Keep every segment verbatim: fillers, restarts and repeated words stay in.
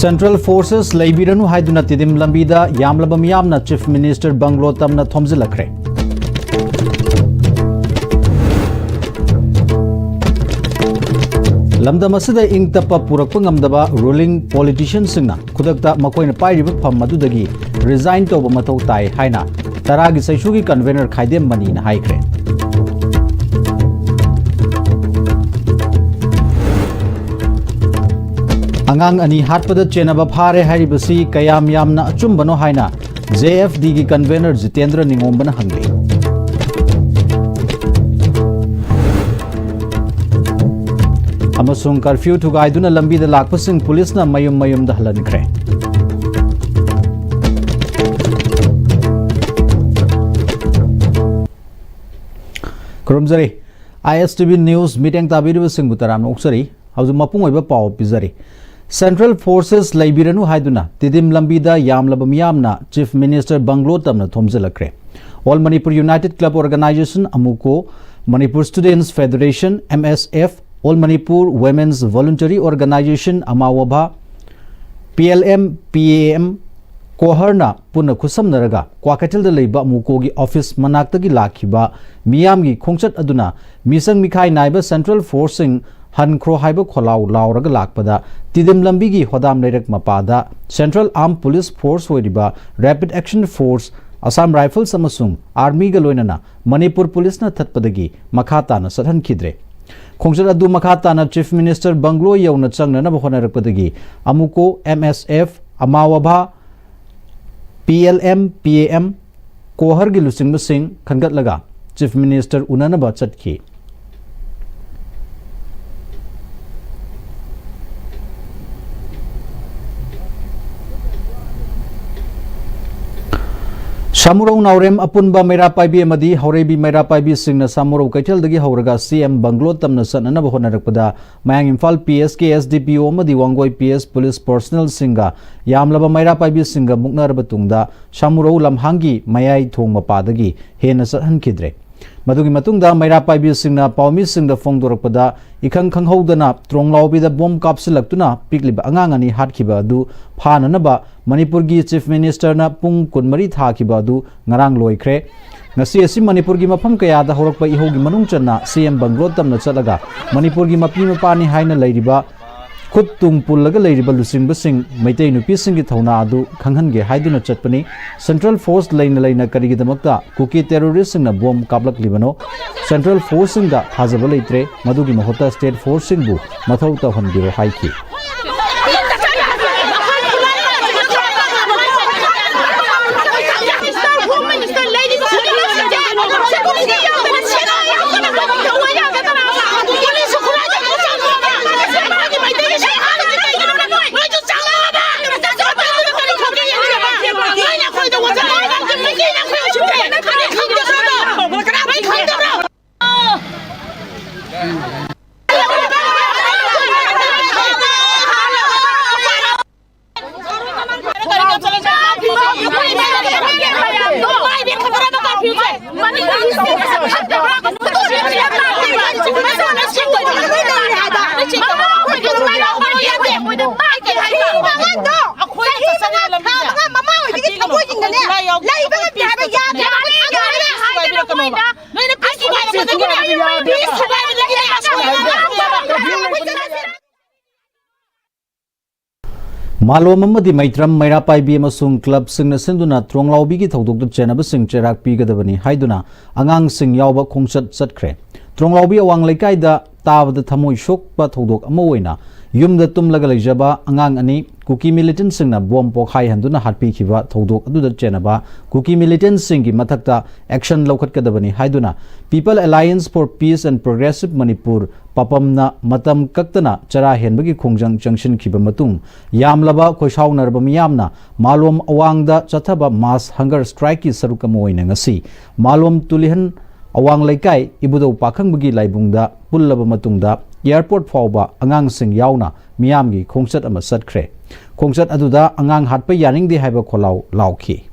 Central Forces ꯂꯩꯕꯤꯔꯅꯨ ꯍꯥꯏꯗꯨꯅ ꯇꯤꯗꯤꯝ ꯂꯝꯕꯤꯗ ꯌꯥꯝꯂꯕ ꯃꯤꯌꯥꯝꯅ Chief Minister ꯕꯪꯒ꯭ꯂꯣ ꯇꯝꯅ ꯊꯣꯝꯖꯤꯜꯂꯛꯈ꯭ꯔꯦ꯫ ꯂꯝꯗꯝ ꯑꯁꯤꯗ ꯏꯪ ꯇꯞꯄ ꯄꯨꯔꯛꯄ ꯉꯝꯗꯕ ruling politicianꯁꯤꯡꯅ ꯈꯨꯗꯛꯇ ꯃꯈꯣꯏꯅ ꯄꯥꯏꯔꯤꯕ ꯐꯝ ꯑꯗꯨꯗꯒꯤ resign ꯇꯧꯕ ꯃꯊꯧ ꯇꯥꯏ ꯍꯥꯏꯅ ꯇꯔꯥꯒꯤ ꯁꯩꯁꯨꯒꯤ convener ꯈꯥꯏꯗꯦꯝ ꯃꯅꯤꯅ ꯍꯥꯏꯈ꯭ꯔꯦ꯫ ꯑꯉꯥꯡ ꯑꯅꯤ ꯍꯥꯠꯄꯗ ꯆꯦꯟꯅꯕ ꯐꯥꯔꯦ ꯍꯥꯏꯔꯤꯕꯁꯤ ꯀꯌꯥꯝ ꯌꯥꯝꯅ ꯑꯆꯨꯝꯕꯅꯣ ꯍꯥꯏꯅ J F Dꯒꯤ convener ꯖꯤꯇꯦꯟꯗ꯭ꯔ ꯅꯤꯉꯣꯝꯕꯅ ꯍꯪꯂꯤ꯫ ꯑꯃꯁꯨꯡ curfew ꯊꯨꯒꯥꯏꯗꯨꯅ ꯂꯝꯕꯤꯗ ꯂꯥꯛꯄꯁꯤꯡ ꯄꯨꯂꯤꯁꯅ ꯃꯌꯨꯝ ꯃꯌꯨꯝꯗ ꯍꯜꯍꯟꯈ꯭ꯔꯦ꯫ ꯈꯨꯔꯨꯝꯖꯔꯤ꯫ I S T V News ꯃꯤꯠꯌꯦꯡ ꯇꯥꯕꯤꯔꯤꯕꯁꯤꯡꯕꯨ ꯇꯔꯥꯝꯅ ꯑꯣꯛꯆꯔꯤ꯫ ꯍꯧꯖꯤꯛ ꯃꯄꯨꯡ ꯑꯣꯏꯕ ꯄꯥꯎ ꯄꯤꯖꯔꯤ꯫ Central Forces ꯂꯩꯕꯤꯔꯅꯨ ꯍꯥꯏꯗꯨꯅ ꯇꯤꯗꯤꯝ ꯂꯝꯕꯤꯗ ꯌꯥꯝꯂꯕ ꯃꯤꯌꯥꯝꯅ Chief Minister ꯕꯪꯒ꯭ꯂꯣ ꯇꯝꯅ ꯊꯣꯝꯖꯤꯜꯂꯛꯈ꯭ꯔꯦ꯫ All Manipur United Club Organization, ꯑꯃꯨꯀꯣ, Manipur Students Federation, M S F, All Manipur Women's Voluntary Organization, ꯑꯃꯥꯋꯥꯚꯥ, P L M, P A M, ꯀꯣꯍꯔꯅ ꯄꯨꯟꯅ ꯈꯨꯠꯁꯝꯅꯔꯒ ꯀ꯭ꯋꯥꯀꯩꯊꯦꯜꯗ ꯂꯩꯕ ꯑꯃꯨꯀꯣꯒꯤ office ꯃꯅꯥꯛꯇꯒꯤ ꯂꯥꯛꯈꯤꯕ ꯃꯤꯌꯥꯝꯒꯤ ꯈꯣꯡꯆꯠ ꯑꯗꯨꯅ ꯃꯤꯆꯪ ꯃꯤꯈꯥꯏ ꯅꯥꯏꯕ Central Forceꯁꯤꯡ ꯍꯟꯈ꯭ꯔꯣ ꯍꯥꯏꯕ ꯈꯣꯜꯂꯥꯎ ꯂꯥꯎꯔꯒ ꯂꯥꯛꯄꯗ ꯇꯤꯗꯤꯝ ꯂꯝꯕꯤꯒꯤ ꯍꯣꯗꯥꯝ ꯂꯩꯔꯛ ꯃꯄꯥꯗ Central Armed Police Force ꯑꯣꯏꯔꯤꯕ Rapid Action Force, Assam Rifles ꯑꯃꯁꯨꯡ Armyꯒ ꯂꯣꯏꯅꯅ ꯃꯅꯤꯄꯨꯔ ꯄꯨꯂꯤꯁꯅ ꯊꯠꯄꯗꯒꯤ ꯃꯈꯥ ꯇꯥꯅ ꯆꯠꯍꯟꯈꯤꯗ꯭ꯔꯦ꯫ ꯈꯣꯡꯆꯠ ꯑꯗꯨ ꯃꯈꯥ ꯇꯥꯅ Chief Minister ꯕꯪꯒ꯭ꯂꯣ ꯌꯧꯅ ꯆꯪꯅꯅꯕ ꯍꯣꯠꯅꯔꯛꯄꯗꯒꯤ ꯑꯃꯨꯀꯣ, M S F, ꯑꯃꯥꯋꯥꯚꯥ, P L M, P A M, ꯀꯣꯍꯔꯒꯤ ꯂꯨꯆꯤꯡꯕꯁꯤꯡ ꯈꯟꯒꯠꯂꯒ Chief Minister ꯎꯅꯅꯕ ꯆꯠꯈꯤ꯫ ꯁꯥꯃꯨꯔꯧ ꯅꯥꯎꯔꯦꯝ ꯑꯄꯨꯟꯕ ꯃꯩꯔꯥ ꯄꯥꯏꯕꯤ ꯑꯃꯗꯤ ꯍꯧꯔꯩꯕꯤ ꯃꯩꯔꯥ ꯄꯥꯏꯕꯤꯁꯤꯡꯅ ꯁꯥꯃꯨꯔꯧ ꯀꯩꯊꯦꯜꯗꯒꯤ ꯍꯧꯔꯒ C M ꯕꯪꯒ꯭ꯂꯣ ꯇꯝꯅ ꯆꯠꯅꯅꯕ ꯍꯣꯠꯅꯔꯛꯄꯗ ꯃꯌꯥꯡ ꯏꯝꯐꯥꯜ P S ꯀꯦ S D P O ꯑꯃꯗꯤ ꯋꯥꯡꯒꯣꯏ P S police personnelꯁꯤꯡꯒ ꯌꯥꯝꯂꯕ ꯃꯩꯔꯥ ꯄꯥꯏꯕꯤꯁꯤꯡꯒ ꯃꯨꯛꯅꯔꯕ ꯇꯨꯡꯗ ꯁꯥꯃꯨꯔꯧ ꯂꯝꯍꯥꯡꯒꯤ ꯃꯌꯥꯏ ꯊꯣꯡ ꯃꯄꯥꯗꯒꯤ ꯍꯦꯟꯅ ꯆꯠꯍꯟꯈꯤꯗ꯭ꯔꯦ꯫ ꯃꯗꯨꯒꯤ ꯃꯇꯨꯡꯗ ꯃꯩꯔꯥ ꯄꯥꯏꯕꯤꯁꯤꯡꯅ ꯄꯥꯎꯃꯤꯁꯤꯡꯗ ꯐꯣꯡꯗꯣꯔꯛꯄꯗ, ꯏꯈꯪ ꯈꯪꯍꯧꯗꯅ ꯇ꯭ꯔꯣꯡꯂꯥꯎꯕꯤꯗ ꯕꯣꯝ ꯀꯥꯞꯁꯤꯜꯂꯛꯇꯨꯅ ꯄꯤꯛꯂꯤꯕ ꯑꯉꯥꯡ ꯑꯅꯤ ꯍꯥꯠꯈꯤꯕ ꯑꯗꯨ ꯐꯥꯅꯅꯕ ꯃꯅꯤꯄꯨꯔꯒꯤ ꯆꯤꯐ ꯃꯤꯅꯤꯁꯇꯔꯅ ꯄꯨꯡ ꯀꯨꯟꯃꯔꯤ ꯊꯥꯈꯤꯕ ꯑꯗꯨ ꯉꯔꯥꯡ ꯂꯣꯏꯈ꯭ꯔꯦ꯫ ꯉꯁꯤ ꯑꯁꯤ ꯃꯅꯤꯄꯨꯔꯒꯤ ꯃꯐꯝ ꯀꯌꯥꯗ ꯍꯧꯔꯛꯄ ꯏꯍꯧꯒꯤ ꯃꯅꯨꯡ ꯆꯟꯅ ꯁꯤ ꯑꯦꯝ ꯕꯪꯒ꯭ꯂꯣ ꯇꯝꯅ ꯆꯠꯂꯒ ꯃꯅꯤꯄꯨꯔꯒꯤ ꯃꯄꯤ ꯃꯄꯥꯅꯤ ꯍꯥꯏꯅ ꯂꯩꯔꯤꯕ, ꯈꯨꯠ ꯇꯨꯡ ꯄꯨꯜꯂꯒ ꯂꯩꯔꯤꯕ ꯂꯨꯆꯤꯡꯕꯁꯤꯡ, ꯃꯩꯇꯩ ꯅꯨꯄꯤꯁꯤꯡꯒꯤ ꯊꯧꯅꯥ ꯑꯗꯨ ꯈꯪꯍꯟꯒꯦ ꯍꯥꯏꯗꯨꯅ ꯆꯠꯄꯅꯤ꯫ ꯁꯦꯟꯇ꯭ꯔꯦꯜ ꯐꯣꯔꯁ ꯂꯩꯅ ꯂꯩꯅ ꯀꯔꯤꯒꯤꯗꯃꯛꯇ ꯀꯨꯀꯤ ꯇꯦꯔꯣꯔꯤꯁꯁꯤꯡꯅ ꯕꯣꯝ ꯀꯥꯞꯂꯛꯂꯤꯕꯅꯣ? ꯁꯦꯟꯇ꯭ꯔꯦꯜ ꯐꯣꯔꯁꯁꯤꯡꯗ ꯊꯥꯖꯕ ꯂꯩꯇ꯭ꯔꯦ, ꯃꯗꯨꯒꯤ ꯃꯍꯨꯠꯇ ꯁ꯭ꯇꯦꯠ ꯐꯣꯔꯁꯁꯤꯡꯕꯨ ꯃꯊꯧ ꯇꯧꯍꯟꯕꯤꯔꯣ ꯍꯥꯏꯈꯤ꯫ ꯃꯥꯂꯣꯝ ꯑꯃꯗꯤ ꯃꯩꯇ꯭ꯔꯝ, ꯃꯩꯔꯥ ꯄꯥꯏꯕꯤ ꯑꯃꯁꯨꯡ ꯀ꯭ꯂꯕꯁꯤꯡꯅ ꯁꯤꯟꯗꯨꯅ ꯇ꯭ꯔꯣꯡꯂꯥꯎꯕꯤꯒꯤ ꯊꯧꯗꯣꯛꯇ ꯆꯦꯟꯅꯕꯁꯤꯡ ꯆꯩꯔꯥꯛ ꯄꯤꯒꯗꯕꯅꯤ ꯍꯥꯏꯗꯨꯅ ꯑꯉꯥꯡꯁꯤꯡ ꯌꯥꯎꯕ ꯈꯣꯡꯆꯠ ꯆꯠꯈ꯭ꯔꯦ꯫ ꯇ꯭ꯔꯣꯡꯂꯥꯎꯕꯤ ꯑꯋꯥꯡ ꯂꯩꯀꯥꯏꯗ ꯇꯥꯕꯗ ꯊꯃꯣꯏ ꯁꯣꯛꯄ ꯊꯧꯗꯣꯛ ꯑꯃ ꯑꯣꯏꯅ ꯌꯨꯝꯗ ꯇꯨꯝꯂꯒ ꯂꯩꯖꯕ ꯑꯉꯥꯡ ꯑꯅꯤ ꯀꯨꯀꯤ ꯃꯤꯂꯤꯇꯦꯟꯠꯁꯤꯡꯅ ꯕꯣꯝ ꯄꯣꯈꯥꯏꯍꯟꯗꯨꯅ ꯍꯥꯠꯄꯤꯈꯤꯕ ꯊꯧꯗꯣꯛ ꯑꯗꯨꯗ ꯆꯦꯟꯅꯕ ꯀꯨꯀꯤ ꯃꯤꯂꯤꯇꯦꯟꯠꯁꯤꯡꯒꯤ ꯃꯊꯛꯇ action ꯂꯧꯈꯠꯀꯗꯕꯅꯤ ꯍꯥꯏꯗꯨꯅ People Alliance for Peace and Progressive Manipur, ꯄꯥꯄꯝꯅ ꯃꯇꯝ ꯀꯛꯇꯅ ꯆꯔꯥ ꯍꯦꯟꯕꯒꯤ ꯈꯣꯡꯖꯪ ꯆꯪꯁꯤꯟꯈꯤꯕ ꯃꯇꯨꯡ, ꯌꯥꯝꯂꯕ ꯈꯣꯏꯁꯥꯎꯅꯔꯕ ꯃꯤꯌꯥꯝꯅ ꯃꯥꯂꯣꯝ ꯑꯋꯥꯡꯗ ꯆꯠꯊꯕ mass hunger strike ꯀꯤ ꯁꯔꯨꯛ ꯑꯃ ꯑꯣꯏꯅ ꯉꯁꯤ ꯃꯥꯂꯣꯝ ꯇꯨꯂꯤꯍꯟ ꯑꯋꯥꯡ ꯂꯩꯀꯥꯏ ꯏꯕꯨꯙꯧ ꯄꯥꯈꯪꯕꯒꯤ ꯂꯥꯏꯕꯨꯡꯗ ꯄꯨꯜꯂꯕ ꯃꯇꯨꯡꯗ airport ꯐꯥꯎꯕ ꯑꯉꯥꯡꯁꯤꯡ ꯌꯥꯎꯅ ꯃꯤꯌꯥꯝꯒꯤ ꯈꯣꯡꯆꯠ ꯑꯃ ꯆꯠꯈ꯭ꯔꯦ꯫ ꯈꯣꯡꯆꯠ ꯑꯗꯨꯗ ꯑꯉꯥꯡ ꯍꯥꯠꯄ ꯌꯥꯅꯤꯡꯗꯦ ꯍꯥꯏꯕ ꯈꯣꯜꯂꯥꯎ ꯂꯥꯎꯈꯤ꯫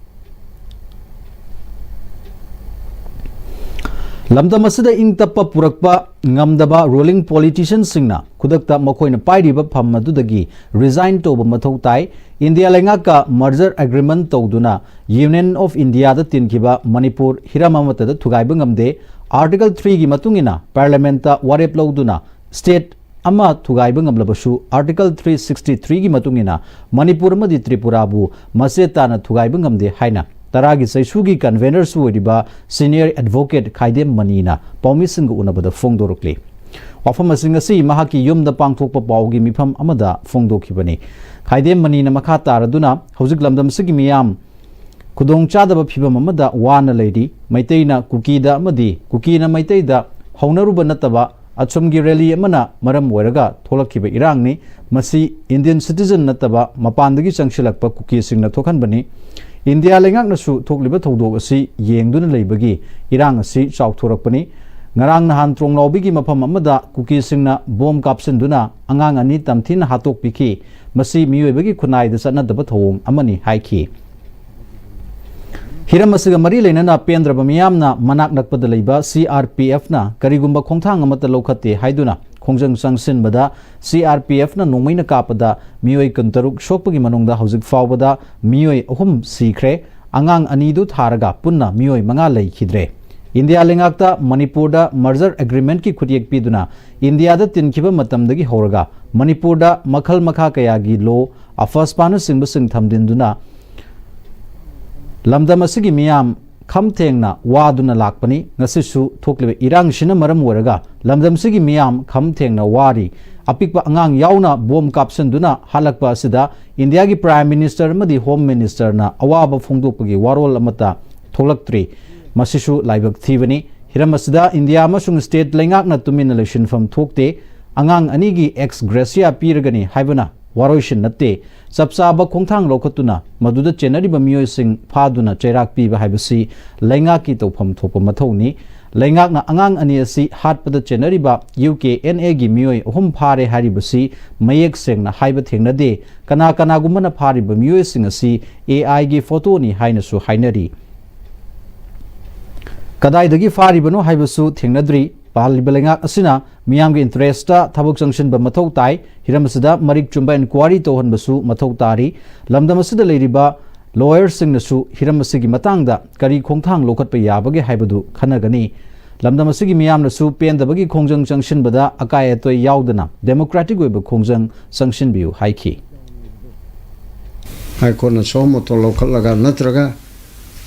ꯂꯝꯗꯝ ꯑꯁꯤꯗ ꯏꯪ ꯇꯞꯄ ꯄꯨꯔꯛꯄ ꯉꯝꯗꯕ ꯔꯨꯂꯤꯡ ꯄꯣꯂꯤꯇꯤꯁꯤꯌꯟꯁꯤꯡꯅ ꯈꯨꯗꯛꯇ ꯃꯈꯣꯏꯅ ꯄꯥꯏꯔꯤꯕ ꯐꯝ ꯑꯗꯨꯗꯒꯤ ꯔꯤꯖꯥꯏꯟ ꯇꯧꯕ ꯃꯊꯧ ꯇꯥꯏ꯫ ꯏꯟꯗꯤꯌꯥ ꯂꯩꯉꯥꯛꯀ ꯃꯔꯖꯔ ꯑꯦꯒ꯭ꯔꯤꯃꯦꯟ ꯇꯧꯗꯨꯅ ꯌꯨꯅꯤꯌꯟ ꯑꯣꯐ ꯏꯟꯗꯤꯌꯥꯗ ꯇꯤꯟꯈꯤꯕ ꯃꯅꯤꯄꯨꯔ ꯍꯤꯔꯝ ꯑꯃꯠꯇꯗ ꯊꯨꯒꯥꯏꯕ ꯉꯝꯗꯦ꯫ ꯑꯥꯔꯇꯤꯀꯜ ꯊ꯭ꯔꯤꯒꯤ ꯃꯇꯨꯡ ꯏꯟꯅ ꯄꯥꯔꯂꯤꯌꯥꯃꯦꯟꯠꯇ ꯋꯥꯔꯦꯞ ꯂꯧꯗꯨꯅ ꯁ꯭ꯇꯦꯠ ꯑꯃ ꯊꯨꯒꯥꯏꯕ ꯉꯝꯂꯕꯁꯨ, ꯑꯥꯔꯇꯤꯀꯜ ꯊ꯭ꯔꯤ ꯁꯤꯛꯁꯇꯤ ꯊ꯭ꯔꯤꯒꯤ ꯃꯇꯨꯡ ꯏꯟꯅ ꯃꯅꯤꯄꯨꯔ ꯑꯃꯗꯤ ꯇ꯭ꯔꯤꯄꯨꯔꯥꯕꯨ ꯃꯆꯦꯠ ꯇꯥꯅ ꯊꯨꯒꯥꯏꯕ ꯉꯝꯗꯦ ꯍꯥꯏꯅ ꯇꯔꯥꯒꯤ ꯆꯩꯁꯨꯒꯤ ꯀꯟꯚꯦꯅꯔꯁꯨ ꯑꯣꯏꯔꯤꯕ ꯁꯤꯅꯤꯌꯔ ꯑꯦꯗꯚꯣꯀꯦꯠ ꯈꯥꯏꯗꯦꯝ ꯃꯅꯤꯅ ꯄꯥꯎꯃꯤꯁꯤꯡꯒ ꯎꯅꯕꯗ ꯐꯣꯡꯗꯣꯔꯛꯂꯤ꯫ ꯋꯥꯐꯝ ꯑꯁꯤ ꯉꯁꯤ ꯃꯍꯥꯛꯀꯤ ꯌꯨꯝꯗ ꯄꯥꯡꯊꯣꯛꯄ ꯄꯥꯎꯒꯤ ꯃꯤꯐꯝ ꯑꯃꯗ ꯐꯣꯡꯗꯣꯛꯈꯤꯕꯅꯤ꯫ ꯈꯥꯏꯗꯦꯝ ꯃꯅꯤꯅ ꯃꯈꯥ ꯇꯥꯔꯗꯨꯅ, ꯍꯧꯖꯤꯛ ꯂꯝꯗꯝ ꯑꯁꯤꯒꯤ ꯃꯤꯌꯥꯝ ꯈꯨꯗꯣꯡꯆꯥꯗꯕ ꯐꯤꯚꯝ ꯑꯃꯗ ꯋꯥꯅ ꯂꯩꯔꯤ꯫ ꯃꯩꯇꯩꯅ ꯀꯨꯀꯤꯗ ꯑꯃꯗꯤ ꯀꯨꯀꯤꯅ ꯃꯩꯇꯩꯗ ꯍꯧꯅꯔꯨꯕ ꯅꯠꯇꯕ ꯑꯁꯣꯝꯒꯤ ꯔꯦꯂꯤ ꯑꯃꯅ ꯃꯔꯝ ꯑꯣꯏꯔꯒ ꯊꯣꯛꯂꯛꯈꯤꯕ ꯏꯔꯥꯡꯅꯤ꯫ ꯃꯁꯤ ꯏꯟꯗꯤꯌꯟ ꯁꯤꯇꯤꯖꯟ ꯅꯠꯇꯕ ꯃꯄꯥꯟꯗꯒꯤ ꯆꯪꯁꯤꯜꯂꯛꯄ ꯀꯨꯀꯤꯁꯤꯡꯅ ꯊꯣꯛꯍꯟꯕꯅꯤ꯫ ꯏꯟꯗꯤꯌꯥ ꯂꯩꯉꯥꯛꯅꯁꯨ ꯊꯣꯛꯂꯤꯕ ꯊꯧꯗꯣꯛ ꯑꯁꯤ ꯌꯦꯡꯗꯨꯅ ꯂꯩꯕꯒꯤ ꯏꯔꯥꯡ ꯑꯁꯤ ꯆꯥꯎꯊꯣꯔꯛꯄꯅꯤ꯫ ꯉꯔꯥꯡ ꯅꯍꯥꯟ ꯇ꯭ꯔꯣꯡꯂꯥꯎꯕꯤꯒꯤ ꯃꯐꯝ ꯑꯃꯗ ꯀꯨꯀꯤꯁꯤꯡꯅ ꯕꯣꯝ ꯀꯥꯞꯁꯤꯟꯗꯨꯅ ꯑꯉꯥꯡ ꯑꯅꯤ ꯇꯝꯊꯤꯅ ꯍꯥꯠꯇꯣꯛꯄꯤꯈꯤ꯫ ꯃꯁꯤ ꯃꯤꯑꯣꯏꯕꯒꯤ ꯈꯨꯟꯅꯥꯏꯗ ꯆꯠꯅꯗꯕ ꯊꯧꯑꯣꯡ ꯑꯃꯅꯤ ꯍꯥꯏꯈꯤ꯫ ꯍꯤꯔꯝ ꯑꯁꯤꯒ ꯃꯔꯤ ꯂꯩꯅꯅ ꯄꯦꯟꯗ꯭ꯔꯕ ꯃꯤꯌꯥꯝꯅ ꯃꯅꯥꯛ ꯅꯛꯄꯗ ꯂꯩꯕ ꯁꯤ ꯑꯥꯔ ꯄꯤ ꯑꯦꯐꯅ ꯀꯔꯤꯒꯨꯝꯕ ꯈꯣꯡꯊꯥꯡ ꯑꯃꯠꯇ ꯂꯧꯈꯠꯇꯦ ꯍꯥꯏꯗꯨꯅ ꯈꯣꯡꯖꯪ ꯆꯪꯁꯤꯟꯕꯗ ꯁꯤ ꯑꯥꯔ ꯄꯤ ꯑꯦꯐꯅ ꯅꯣꯡꯃꯩꯅ ꯀꯥꯞꯄꯗ ꯃꯤꯑꯣꯏ ꯀꯨꯟꯇꯔꯨꯛ ꯁꯣꯛꯄꯒꯤ ꯃꯅꯨꯡꯗ ꯍꯧꯖꯤꯛ ꯐꯥꯎꯕꯗ ꯃꯤꯑꯣꯏ ꯑꯍꯨꯝ ꯁꯤꯈ꯭ꯔꯦ꯫ ꯑꯉꯥꯡ ꯑꯅꯤꯗꯨ ꯊꯥꯔꯒ ꯄꯨꯟꯅ ꯃꯤꯑꯣꯏ ꯃꯉꯥ ꯂꯩꯈꯤꯗ꯭ꯔꯦ꯫ ꯏꯟꯗꯤꯌꯥ ꯂꯩꯉꯥꯛꯇ ꯃꯅꯤꯄꯨꯔꯗ ꯃꯔꯖꯔ ꯑꯦꯒ꯭ꯔꯤꯃꯦꯟꯠꯀꯤ ꯈꯨꯠꯌꯦꯛ ꯄꯤꯗꯨꯅ ꯏꯟꯗꯤꯌꯥꯗ ꯇꯤꯟꯈꯤꯕ ꯃꯇꯝꯗꯒꯤ ꯍꯧꯔꯒ ꯃꯅꯤꯄꯨꯔꯗ ꯃꯈꯜ ꯃꯈꯥ ꯀꯌꯥꯒꯤ ꯂꯣ, ꯑꯐꯁꯄꯥꯅꯆꯤꯡꯕꯁꯤꯡ ꯊꯝꯖꯤꯟꯗꯨꯅ ꯂꯝꯗꯝ ꯑꯁꯤꯒꯤ ꯃꯤꯌꯥꯝ ꯈꯝ ꯊꯦꯡꯅ ꯋꯥꯗꯨꯅ ꯂꯥꯛꯄꯅꯤ꯫ ꯉꯁꯤꯁꯨ ꯊꯣꯛꯂꯤꯕ ꯏꯔꯥꯡꯁꯤꯅ ꯃꯔꯝ ꯑꯣꯏꯔꯒ ꯂꯝꯗꯝꯁꯤꯒꯤ ꯃꯤꯌꯥꯝ ꯈꯝ ꯊꯦꯡꯅ ꯋꯥꯔꯤ꯫ ꯑꯄꯤꯛꯄ ꯑꯉꯥꯡ ꯌꯥꯎꯅ ꯕꯣꯝ ꯀꯥꯞꯁꯤꯟꯗꯨꯅ ꯍꯥꯠꯂꯛꯄ ꯑꯁꯤꯗ ꯏꯟꯗꯤꯌꯥꯒꯤ ꯄ꯭ꯔꯥꯏꯝ ꯃꯤꯅꯤꯁꯇꯔ ꯑꯃꯗꯤ ꯍꯣꯝ ꯃꯤꯅꯤꯁꯇꯔꯅ ꯑꯋꯥꯕ ꯐꯣꯡꯗꯣꯛꯄꯒꯤ ꯋꯥꯔꯣꯜ ꯑꯃꯠꯇ ꯊꯣꯛꯂꯛꯇ꯭ꯔꯤ꯫ ꯃꯁꯤꯁꯨ ꯂꯥꯏꯕꯛ ꯊꯤꯕꯅꯤ꯫ ꯍꯤꯔꯝ ꯑꯁꯤꯗ ꯏꯟꯗꯤꯌꯥ ꯑꯃꯁꯨꯡ ꯁ꯭ꯇꯦꯠ ꯂꯩꯉꯥꯛꯅ ꯇꯨꯃꯤꯟꯅ ꯂꯩꯁꯤꯟꯐꯝ ꯊꯣꯛꯇꯦ꯫ ꯑꯉꯥꯡ ꯑꯅꯤꯒꯤ ꯑꯦꯛꯁ ꯒ꯭ꯔꯦꯁꯤꯌꯥ ꯄꯤꯔꯒꯅꯤ ꯍꯥꯏꯕꯅ ꯋꯥꯔꯣꯏꯁꯤꯟ ꯅꯠꯇꯦ꯫ ꯆꯞ ꯆꯥꯕ ꯈꯣꯡꯊꯥꯡ ꯂꯧꯈꯠꯇꯨꯅ ꯃꯗꯨꯗ ꯆꯦꯟꯅꯔꯤꯕ ꯃꯤꯑꯣꯏꯁꯤꯡ ꯐꯥꯗꯨꯅ ꯆꯩꯔꯥꯛ ꯄꯤꯕ ꯍꯥꯏꯕꯁꯤ ꯂꯩꯉꯥꯛꯀꯤ ꯇꯧꯐꯝ ꯊꯣꯛꯄ ꯃꯊꯧꯅꯤ꯫ ꯂꯩꯉꯥꯛꯅ ꯑꯉꯥꯡ ꯑꯅꯤ ꯑꯁꯤ ꯍꯥꯠꯄꯗ ꯆꯦꯟꯅꯔꯤꯕ ꯌꯨ ꯀꯦ ꯑꯦꯟ ꯑꯦꯒꯤ ꯃꯤꯑꯣꯏ ꯑꯍꯨꯝ ꯐꯥꯔꯦ ꯍꯥꯏꯔꯤꯕꯁꯤ ꯃꯌꯦꯛ ꯁꯦꯡꯅ ꯍꯥꯏꯕ ꯊꯦꯡꯅꯗꯦ꯫ ꯀꯅꯥ ꯀꯅꯥꯒꯨꯝꯕꯅ ꯐꯥꯔꯤꯕ ꯃꯤꯑꯣꯏꯁꯤꯡ ꯑꯁꯤ ꯑꯦ ꯑꯥꯏꯒꯤ ꯐꯣꯇꯣꯅꯤ ꯍꯥꯏꯅꯁꯨ ꯍꯥꯏꯅꯔꯤ꯫ ꯀꯗꯥꯏꯗꯒꯤ ꯐꯥꯔꯤꯕꯅꯣ ꯍꯥꯏꯕꯁꯨ ꯊꯦꯡꯅꯗ꯭ꯔꯤ꯫ ꯄꯥꯜꯂꯤꯕ ꯂꯩꯉꯥꯛ ꯑꯁꯤꯅ ꯃꯤꯌꯥꯝꯒꯤ ꯏꯟꯇꯔꯦꯁꯇ ꯊꯕꯛ ꯆꯪꯁꯤꯟꯕ ꯃꯊꯧ ꯇꯥꯏ꯫ ꯍꯤꯔꯝ ꯑꯁꯤꯗ ꯃꯔꯤꯛ ꯆꯨꯝꯕ ꯏꯟꯀ꯭ꯋꯥꯔꯤ ꯇꯧꯍꯟꯕꯁꯨ ꯃꯊꯧ ꯇꯥꯔꯤ꯫ ꯂꯝꯗꯝ ꯑꯁꯤꯗ ꯂꯩꯔꯤꯕ ꯂꯣꯌꯔꯁꯤꯡꯅꯁꯨ ꯍꯤꯔꯝ ꯑꯁꯤꯒꯤ ꯃꯇꯥꯡꯗ ꯀꯔꯤ ꯈꯣꯡꯊꯥꯡ ꯂꯧꯈꯠꯄ ꯌꯥꯕꯒꯦ ꯍꯥꯏꯕꯗꯨ ꯈꯟꯅꯒꯅꯤ꯫ ꯂꯝꯗꯝ ꯑꯁꯤꯒꯤ ꯃꯤꯌꯥꯝꯅꯁꯨ ꯄꯦꯟꯗꯕꯒꯤ ꯈꯣꯡꯖꯪ ꯆꯪꯁꯤꯟꯕꯗ ꯑꯀꯥꯏ ꯑꯇꯣꯏ ꯌꯥꯎꯗꯅ ꯗꯦꯃꯣꯀ꯭ꯔꯦꯇꯤꯛ ꯑꯣꯏꯕ ꯈꯣꯡꯖꯪ ꯆꯪꯁꯤꯟꯕꯤꯌꯨ ꯍꯥꯏꯈꯤ꯫ ꯍꯥꯏ ꯀꯣꯔꯠꯅ ꯁꯣ ꯃꯣꯇꯣ ꯂꯧꯈꯠꯂꯒ ꯅꯠꯇ꯭ꯔꯒ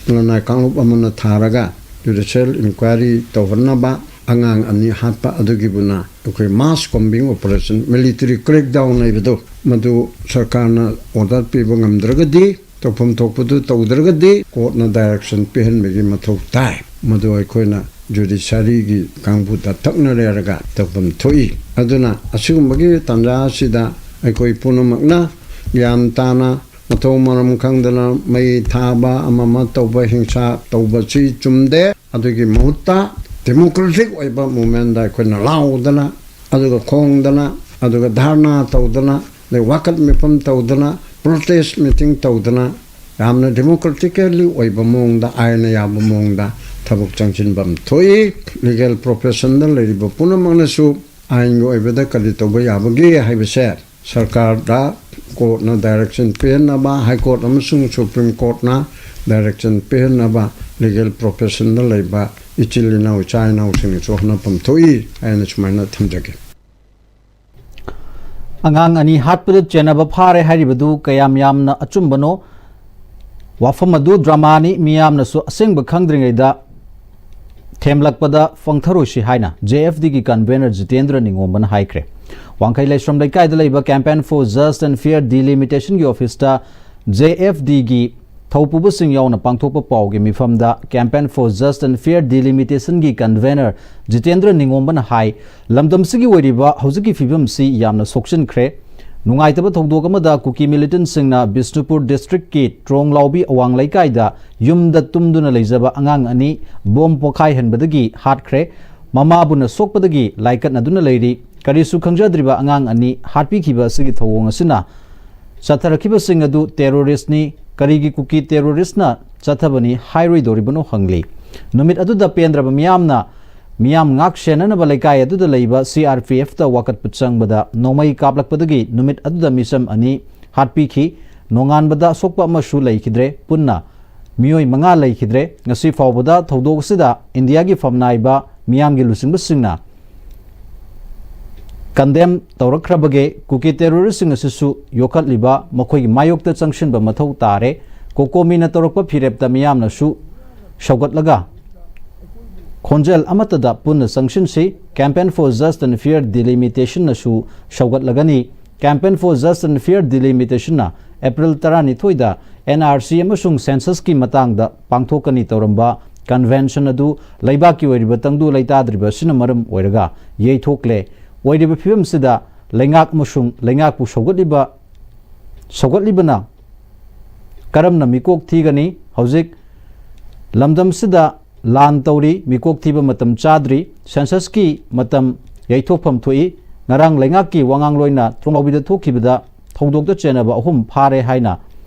ꯂꯅꯥꯏ ꯀꯥꯡꯂꯨꯞ ꯑꯃꯅ ꯊꯥꯔꯒ ꯖꯨꯗꯤꯁꯤꯌꯦꯜ ꯏꯟꯀ꯭ꯋꯥꯏꯔꯤ ꯇꯧꯍꯟꯅꯕ ꯑꯉꯥꯡ ꯑꯅꯤ ꯍꯥꯠꯄ ꯑꯗꯨꯒꯤꯕꯨꯅ ꯑꯩꯈꯣꯏ ꯃꯥꯁ ꯀꯣꯝꯕꯤꯡ ꯑꯣꯄꯔꯦꯁꯟ, ꯃꯤꯂꯤꯇꯔꯤ ꯀ꯭ꯔꯦꯛꯗꯥꯎꯟ ꯍꯥꯏꯕꯗꯨ ꯃꯗꯨ ꯁꯔꯀꯥꯔꯅ ꯑꯣꯔꯗꯔ ꯄꯤꯕ ꯉꯝꯗ꯭ꯔꯒꯗꯤ, ꯇꯧꯐꯝ ꯊꯣꯛꯄꯗꯨ ꯇꯧꯗ꯭ꯔꯒꯗꯤ ꯀꯣꯔꯠꯅ ꯗꯥꯏꯔꯦꯛꯁꯟ ꯄꯤꯍꯟꯕꯒꯤ ꯃꯊꯧ ꯇꯥꯏ꯫ ꯃꯗꯨ ꯑꯩꯈꯣꯏꯅ ꯖꯨꯗꯤꯁꯤꯌꯥꯔꯤꯒꯤ ꯀꯥꯡꯕꯨꯗ ꯊꯛꯅ ꯂꯩꯔꯒ ꯇꯧꯐꯝ ꯊꯣꯛꯏ꯫ ꯑꯗꯨꯅ ꯑꯁꯤꯒꯨꯝꯕꯒꯤ ꯇꯥꯟꯖꯥ ꯑꯁꯤꯗ ꯑꯩꯈꯣꯏ ꯄꯨꯝꯅꯃꯛꯅ ꯒ꯭ꯌꯥꯟ ꯇꯥꯅ ꯃꯊꯧ ꯃꯔꯝ ꯈꯪꯗꯅ ꯃꯩ ꯊꯥꯕ, ꯑꯃ ꯑꯃ ꯇꯧꯕ, ꯍꯤꯡꯁꯥ ꯇꯧꯕꯁꯤ ꯆꯨꯝꯗꯦ꯫ ꯑꯗꯨꯒꯤ ꯃꯍꯨꯠꯇ ꯗꯦꯃꯣꯀ꯭ꯔꯦꯇꯤꯛ ꯑꯣꯏꯕ ꯃꯨꯞꯃꯦꯟꯗ ꯑꯩꯈꯣꯏꯅ ꯂꯥꯎꯗꯅ, ꯑꯗꯨꯒ ꯈꯣꯡꯗꯅ, ꯑꯗꯨꯒ ꯙꯔꯅꯥ ꯇꯧꯗꯅ, ꯑꯗꯩ ꯋꯥꯀꯠ ꯃꯤꯐꯝ ꯇꯧꯗꯅ, ꯄ꯭ꯔꯣꯇꯦꯁ ꯃꯤꯇꯤꯡ ꯇꯧꯗꯅ, ꯌꯥꯝꯅ ꯗꯦꯃꯣꯀ꯭ꯔꯦꯇꯤꯀꯦꯜꯂꯤ ꯑꯣꯏꯕ ꯃꯑꯣꯡꯗ, ꯑꯥꯏꯟꯅ ꯌꯥꯕ ꯃꯑꯣꯡꯗ ꯊꯕꯛ ꯆꯪꯁꯤꯟꯐꯝ ꯊꯣꯛꯏ꯫ ꯂꯤꯒꯦꯜ ꯄ꯭ꯔꯣꯐꯦꯁꯟꯗ ꯂꯩꯔꯤꯕ ꯄꯨꯝꯅꯃꯛꯅꯁꯨ ꯑꯥꯏꯟꯒꯤ ꯑꯣꯏꯕꯗ ꯀꯔꯤ ꯇꯧꯕ ꯌꯥꯕꯒꯦ ꯍꯥꯏꯕꯁꯦ ꯁꯔꯀꯥꯔꯗ ꯀꯣꯔꯠꯅ ꯗꯥꯏꯔꯦꯛꯁꯟ ꯄꯤꯍꯟꯅꯕ, ꯍꯥꯏ ꯀꯣꯔꯠ ꯑꯃꯁꯨꯡ ꯁꯨꯄ꯭ꯔꯤꯝ ꯀꯣꯔꯠꯅ ꯗꯥꯏꯔꯦꯛꯁꯟ ꯄꯤꯍꯟꯅꯕ ꯂꯤꯒꯦꯜ ꯄ꯭ꯔꯣꯐꯦꯁꯟꯗ ꯂꯩꯕ ꯏꯆꯤꯜ ꯏꯅꯥꯎ, ꯏꯆꯥ ꯏꯅꯥꯎꯁꯤꯡꯅꯁꯨ ꯍꯣꯠꯅꯐꯝ ꯊꯣꯛꯏ ꯍꯥꯏꯅ ꯁꯨꯃꯥꯏꯅ ꯊꯝꯖꯒꯦ꯫ ꯑꯉꯥꯡ ꯑꯅꯤ ꯍꯥꯠꯄꯗ ꯆꯦꯟꯅꯕ ꯐꯥꯔꯦ ꯍꯥꯏꯔꯤꯕꯗꯨ ꯀꯌꯥꯝ ꯌꯥꯝꯅ ꯑꯆꯨꯝꯕꯅꯣ? ꯋꯥꯐꯝ ꯑꯗꯨ ꯗ꯭ꯔꯃꯥꯅꯤ, ꯃꯤꯌꯥꯝꯅꯁꯨ ꯑꯁꯦꯡꯕ ꯈꯪꯗ꯭ꯔꯤꯉꯩꯗ ꯊꯦꯝꯂꯛꯄꯗ ꯐꯪꯊꯔꯣꯏꯁꯤ ꯍꯥꯏꯅ ꯖꯦ ꯑꯦꯐ ꯗꯤꯒꯤ ꯀꯟꯚꯦꯅꯔ ꯖꯤꯇꯦꯟꯗ꯭ꯔ ꯅꯤꯉꯣꯝꯕꯅ ꯍꯥꯏꯈ꯭ꯔꯦ꯫ ꯋꯥꯡꯈꯩ ꯂꯥꯏꯁ꯭ꯔꯝ ꯂꯩꯀꯥꯏꯗ ꯂꯩꯕ Campaign for Just and Fair Delimitation ꯒꯤ ꯑꯣꯐꯤꯁꯇ ꯖꯦ ꯑꯦꯐ ꯗꯤꯒꯤ ꯊꯧꯄꯨꯕꯁꯤꯡ ꯌꯥꯎꯅ ꯄꯥꯡꯊꯣꯛꯄ ꯄꯥꯎꯒꯤ ꯃꯤꯐꯝꯗ Campaign for Just and Fair Delimitation ꯒꯤ ꯀꯟꯚꯦꯅꯔ ꯖꯤꯇꯦꯟꯗ꯭ꯔ ꯅꯤꯉꯣꯝꯕꯅ ꯍꯥꯏ, ꯂꯝꯗꯝꯁꯤꯒꯤ ꯑꯣꯏꯔꯤꯕ ꯍꯧꯖꯤꯛꯀꯤ ꯐꯤꯕꯝꯁꯤ ꯌꯥꯝꯅ ꯁꯣꯛꯆꯤꯟꯈ꯭ꯔꯦ꯫ ꯅꯨꯡꯉꯥꯏꯇꯕ ꯊꯧꯗꯣꯛ ꯑꯃꯗ ꯀꯨꯀꯤ ꯃꯤꯂꯤꯇꯦꯟꯠꯁꯤꯡꯅ ꯕꯤꯁꯅꯨꯄꯨꯔ ꯗꯤꯁꯇ꯭ꯔꯤꯛꯀꯤ ꯇ꯭ꯔꯣꯡꯂꯥꯎꯕꯤ ꯑꯋꯥꯡ ꯂꯩꯀꯥꯏꯗ ꯌꯨꯝꯗ ꯇꯨꯝꯗꯨꯅ ꯂꯩꯖꯕ ꯑꯉꯥꯡ ꯑꯅꯤ ꯕꯣꯝ ꯄꯣꯈꯥꯏꯍꯟꯕꯗꯒꯤ ꯍꯥꯠꯈ꯭ꯔꯦ꯫ ꯃꯃꯥꯕꯨꯅ ꯁꯣꯛꯄꯗꯒꯤ ꯂꯥꯏꯀꯠꯅꯗꯨꯅ ꯂꯩꯔꯤ꯫ ꯀꯔꯤꯁꯨ ꯈꯪꯖꯗ꯭ꯔꯤꯕ ꯑꯉꯥꯡ ꯑꯅꯤ ꯍꯥꯠꯄꯤꯈꯤꯕ ꯑꯁꯤꯒꯤ ꯊꯧꯑꯣꯡ ꯑꯁꯤꯅ ꯆꯠꯊꯔꯛꯈꯤꯕꯁꯤꯡ ꯑꯗꯨ ꯇꯦꯔꯣꯔꯤꯁ꯭ꯠꯅꯤ, ꯀꯔꯤꯒꯤ ꯀꯨꯀꯤ ꯇꯦꯔꯣꯔꯤꯁ꯭ꯠꯅ ꯆꯠꯊꯕꯅꯤ ꯍꯥꯏꯔꯣꯏꯗꯧꯔꯤꯕꯅꯣ ꯍꯪꯂꯤ꯫ ꯅꯨꯃꯤꯠ ꯑꯗꯨꯗ ꯄꯦꯟꯗ꯭ꯔꯕ ꯃꯤꯌꯥꯝꯅ ꯃꯤꯌꯥꯝ ꯉꯥꯛ ꯁꯦꯟꯅꯅꯕ ꯂꯩꯀꯥꯏ ꯑꯗꯨꯗ ꯂꯩꯕ ꯁꯤ ꯑꯥꯔ ꯄꯤ ꯑꯦꯐꯇ ꯋꯥꯀꯠꯄ ꯆꯪꯕꯗ ꯅꯣꯡꯃꯩ ꯀꯥꯞꯂꯛꯄꯗꯒꯤ ꯅꯨꯃꯤꯠ ꯑꯗꯨꯗ ꯃꯤꯆꯝ ꯑꯅꯤ ꯍꯥꯠꯄꯤꯈꯤ꯫ ꯅꯣꯡꯉꯥꯟꯕꯗ ꯑꯁꯣꯛꯄ ꯑꯃꯁꯨ ꯂꯩꯈꯤꯗ꯭ꯔꯦ꯫ ꯄꯨꯟꯅ ꯃꯤꯑꯣꯏ ꯃꯉꯥ ꯂꯩꯈꯤꯗ꯭ꯔꯦ꯫ ꯉꯁꯤ ꯐꯥꯎꯕꯗ ꯊꯧꯗꯣꯛ ꯑꯁꯤꯗ ꯏꯟꯗꯤꯌꯥꯒꯤ ꯐꯝꯅꯥꯏꯕ ꯃꯤꯌꯥꯝꯒꯤ ꯂꯨꯆꯤꯡꯕꯁꯤꯡꯅ ꯀꯟꯗꯦꯝ ꯇꯧꯔꯛꯈ꯭ꯔꯕꯒꯦ꯫ ꯀꯨꯀꯤ ꯇꯦꯔꯣꯔꯤꯁꯁꯤꯡ ꯑꯁꯤꯁꯨ ꯌꯣꯛꯈꯠꯂꯤꯕ ꯃꯈꯣꯏꯒꯤ ꯃꯥꯌꯣꯛꯇ ꯆꯪꯁꯤꯟꯕ ꯃꯊꯧ ꯇꯥꯔꯦ꯫ ꯀꯣꯀꯣꯃꯤꯅ ꯇꯧꯔꯛꯄ ꯐꯤꯔꯦꯞꯇ ꯃꯤꯌꯥꯝꯅꯁꯨ ꯁꯧꯒꯠꯂꯒ ꯈꯣꯟꯖꯦꯜ ꯑꯃꯠꯇꯗ ꯄꯨꯟꯅ ꯆꯪꯁꯤꯟꯁꯤ꯫ Campaign for Just and Fair Delimitationꯅꯁꯨ ꯁꯧꯒꯠꯂꯒꯅꯤ꯫ Campaign for Just and Fair Delimitationꯅ ꯑꯦꯄ꯭ꯔꯤꯜ ꯇꯔꯥꯅꯤꯊꯣꯏꯗ ꯑꯦꯟ ꯑꯥꯔ ꯁꯤ ꯑꯃꯁꯨꯡ ꯁꯦꯟꯁꯁꯀꯤ ꯃꯇꯥꯡꯗ ꯄꯥꯡꯊꯣꯛꯀꯅꯤ ꯇꯧꯔꯝꯕ ꯀꯟꯚꯦꯟꯁꯟ ꯑꯗꯨ ꯂꯩꯕꯥꯛꯀꯤ ꯑꯣꯏꯔꯤꯕ ꯇꯪꯗꯨ ꯂꯩꯇꯥꯗ꯭ꯔꯤꯕ ꯑꯁꯤꯅ ꯃꯔꯝ ꯑꯣꯏꯔꯒ ꯌꯩꯊꯣꯛꯂꯦ꯫ ꯑꯣꯏꯔꯤꯕ ꯐꯤꯕꯝꯁꯤꯗ ꯂꯩꯉꯥꯛ ꯑꯃꯁꯨꯡ ꯂꯩꯉꯥꯛꯄꯨ ꯁꯧꯒꯠꯂꯤꯕ ꯁꯧꯒꯠꯂꯤꯕꯅ ꯀꯔꯝꯅ ꯃꯤꯀꯣꯛ ꯊꯤꯒꯅꯤ? ꯍꯧꯖꯤꯛ ꯂꯝꯗꯝꯁꯤꯗ ꯂꯥꯟ ꯇꯧꯔꯤ, ꯃꯤꯀꯣꯛ ꯊꯤꯕ ꯃꯇꯝ ꯆꯥꯗ꯭ꯔꯤ꯫ ꯁꯦꯟꯁꯁꯀꯤ ꯃꯇꯝ ꯌꯩꯊꯣꯛꯐꯝ ꯊꯣꯛꯏ꯫ ꯉꯔꯥꯡ ꯂꯩꯉꯥꯛꯀꯤ ꯋꯥꯉꯥꯡꯂꯣꯏꯅ ꯇ꯭ꯔꯣꯝꯕꯥꯎꯕꯤꯗ ꯊꯣꯛꯈꯤꯕꯗ ꯊꯧꯗꯣꯛꯇ ꯆꯦꯟꯅꯕ ꯑꯍꯨꯝ ꯐꯥꯔꯦ ꯍꯥꯏꯅ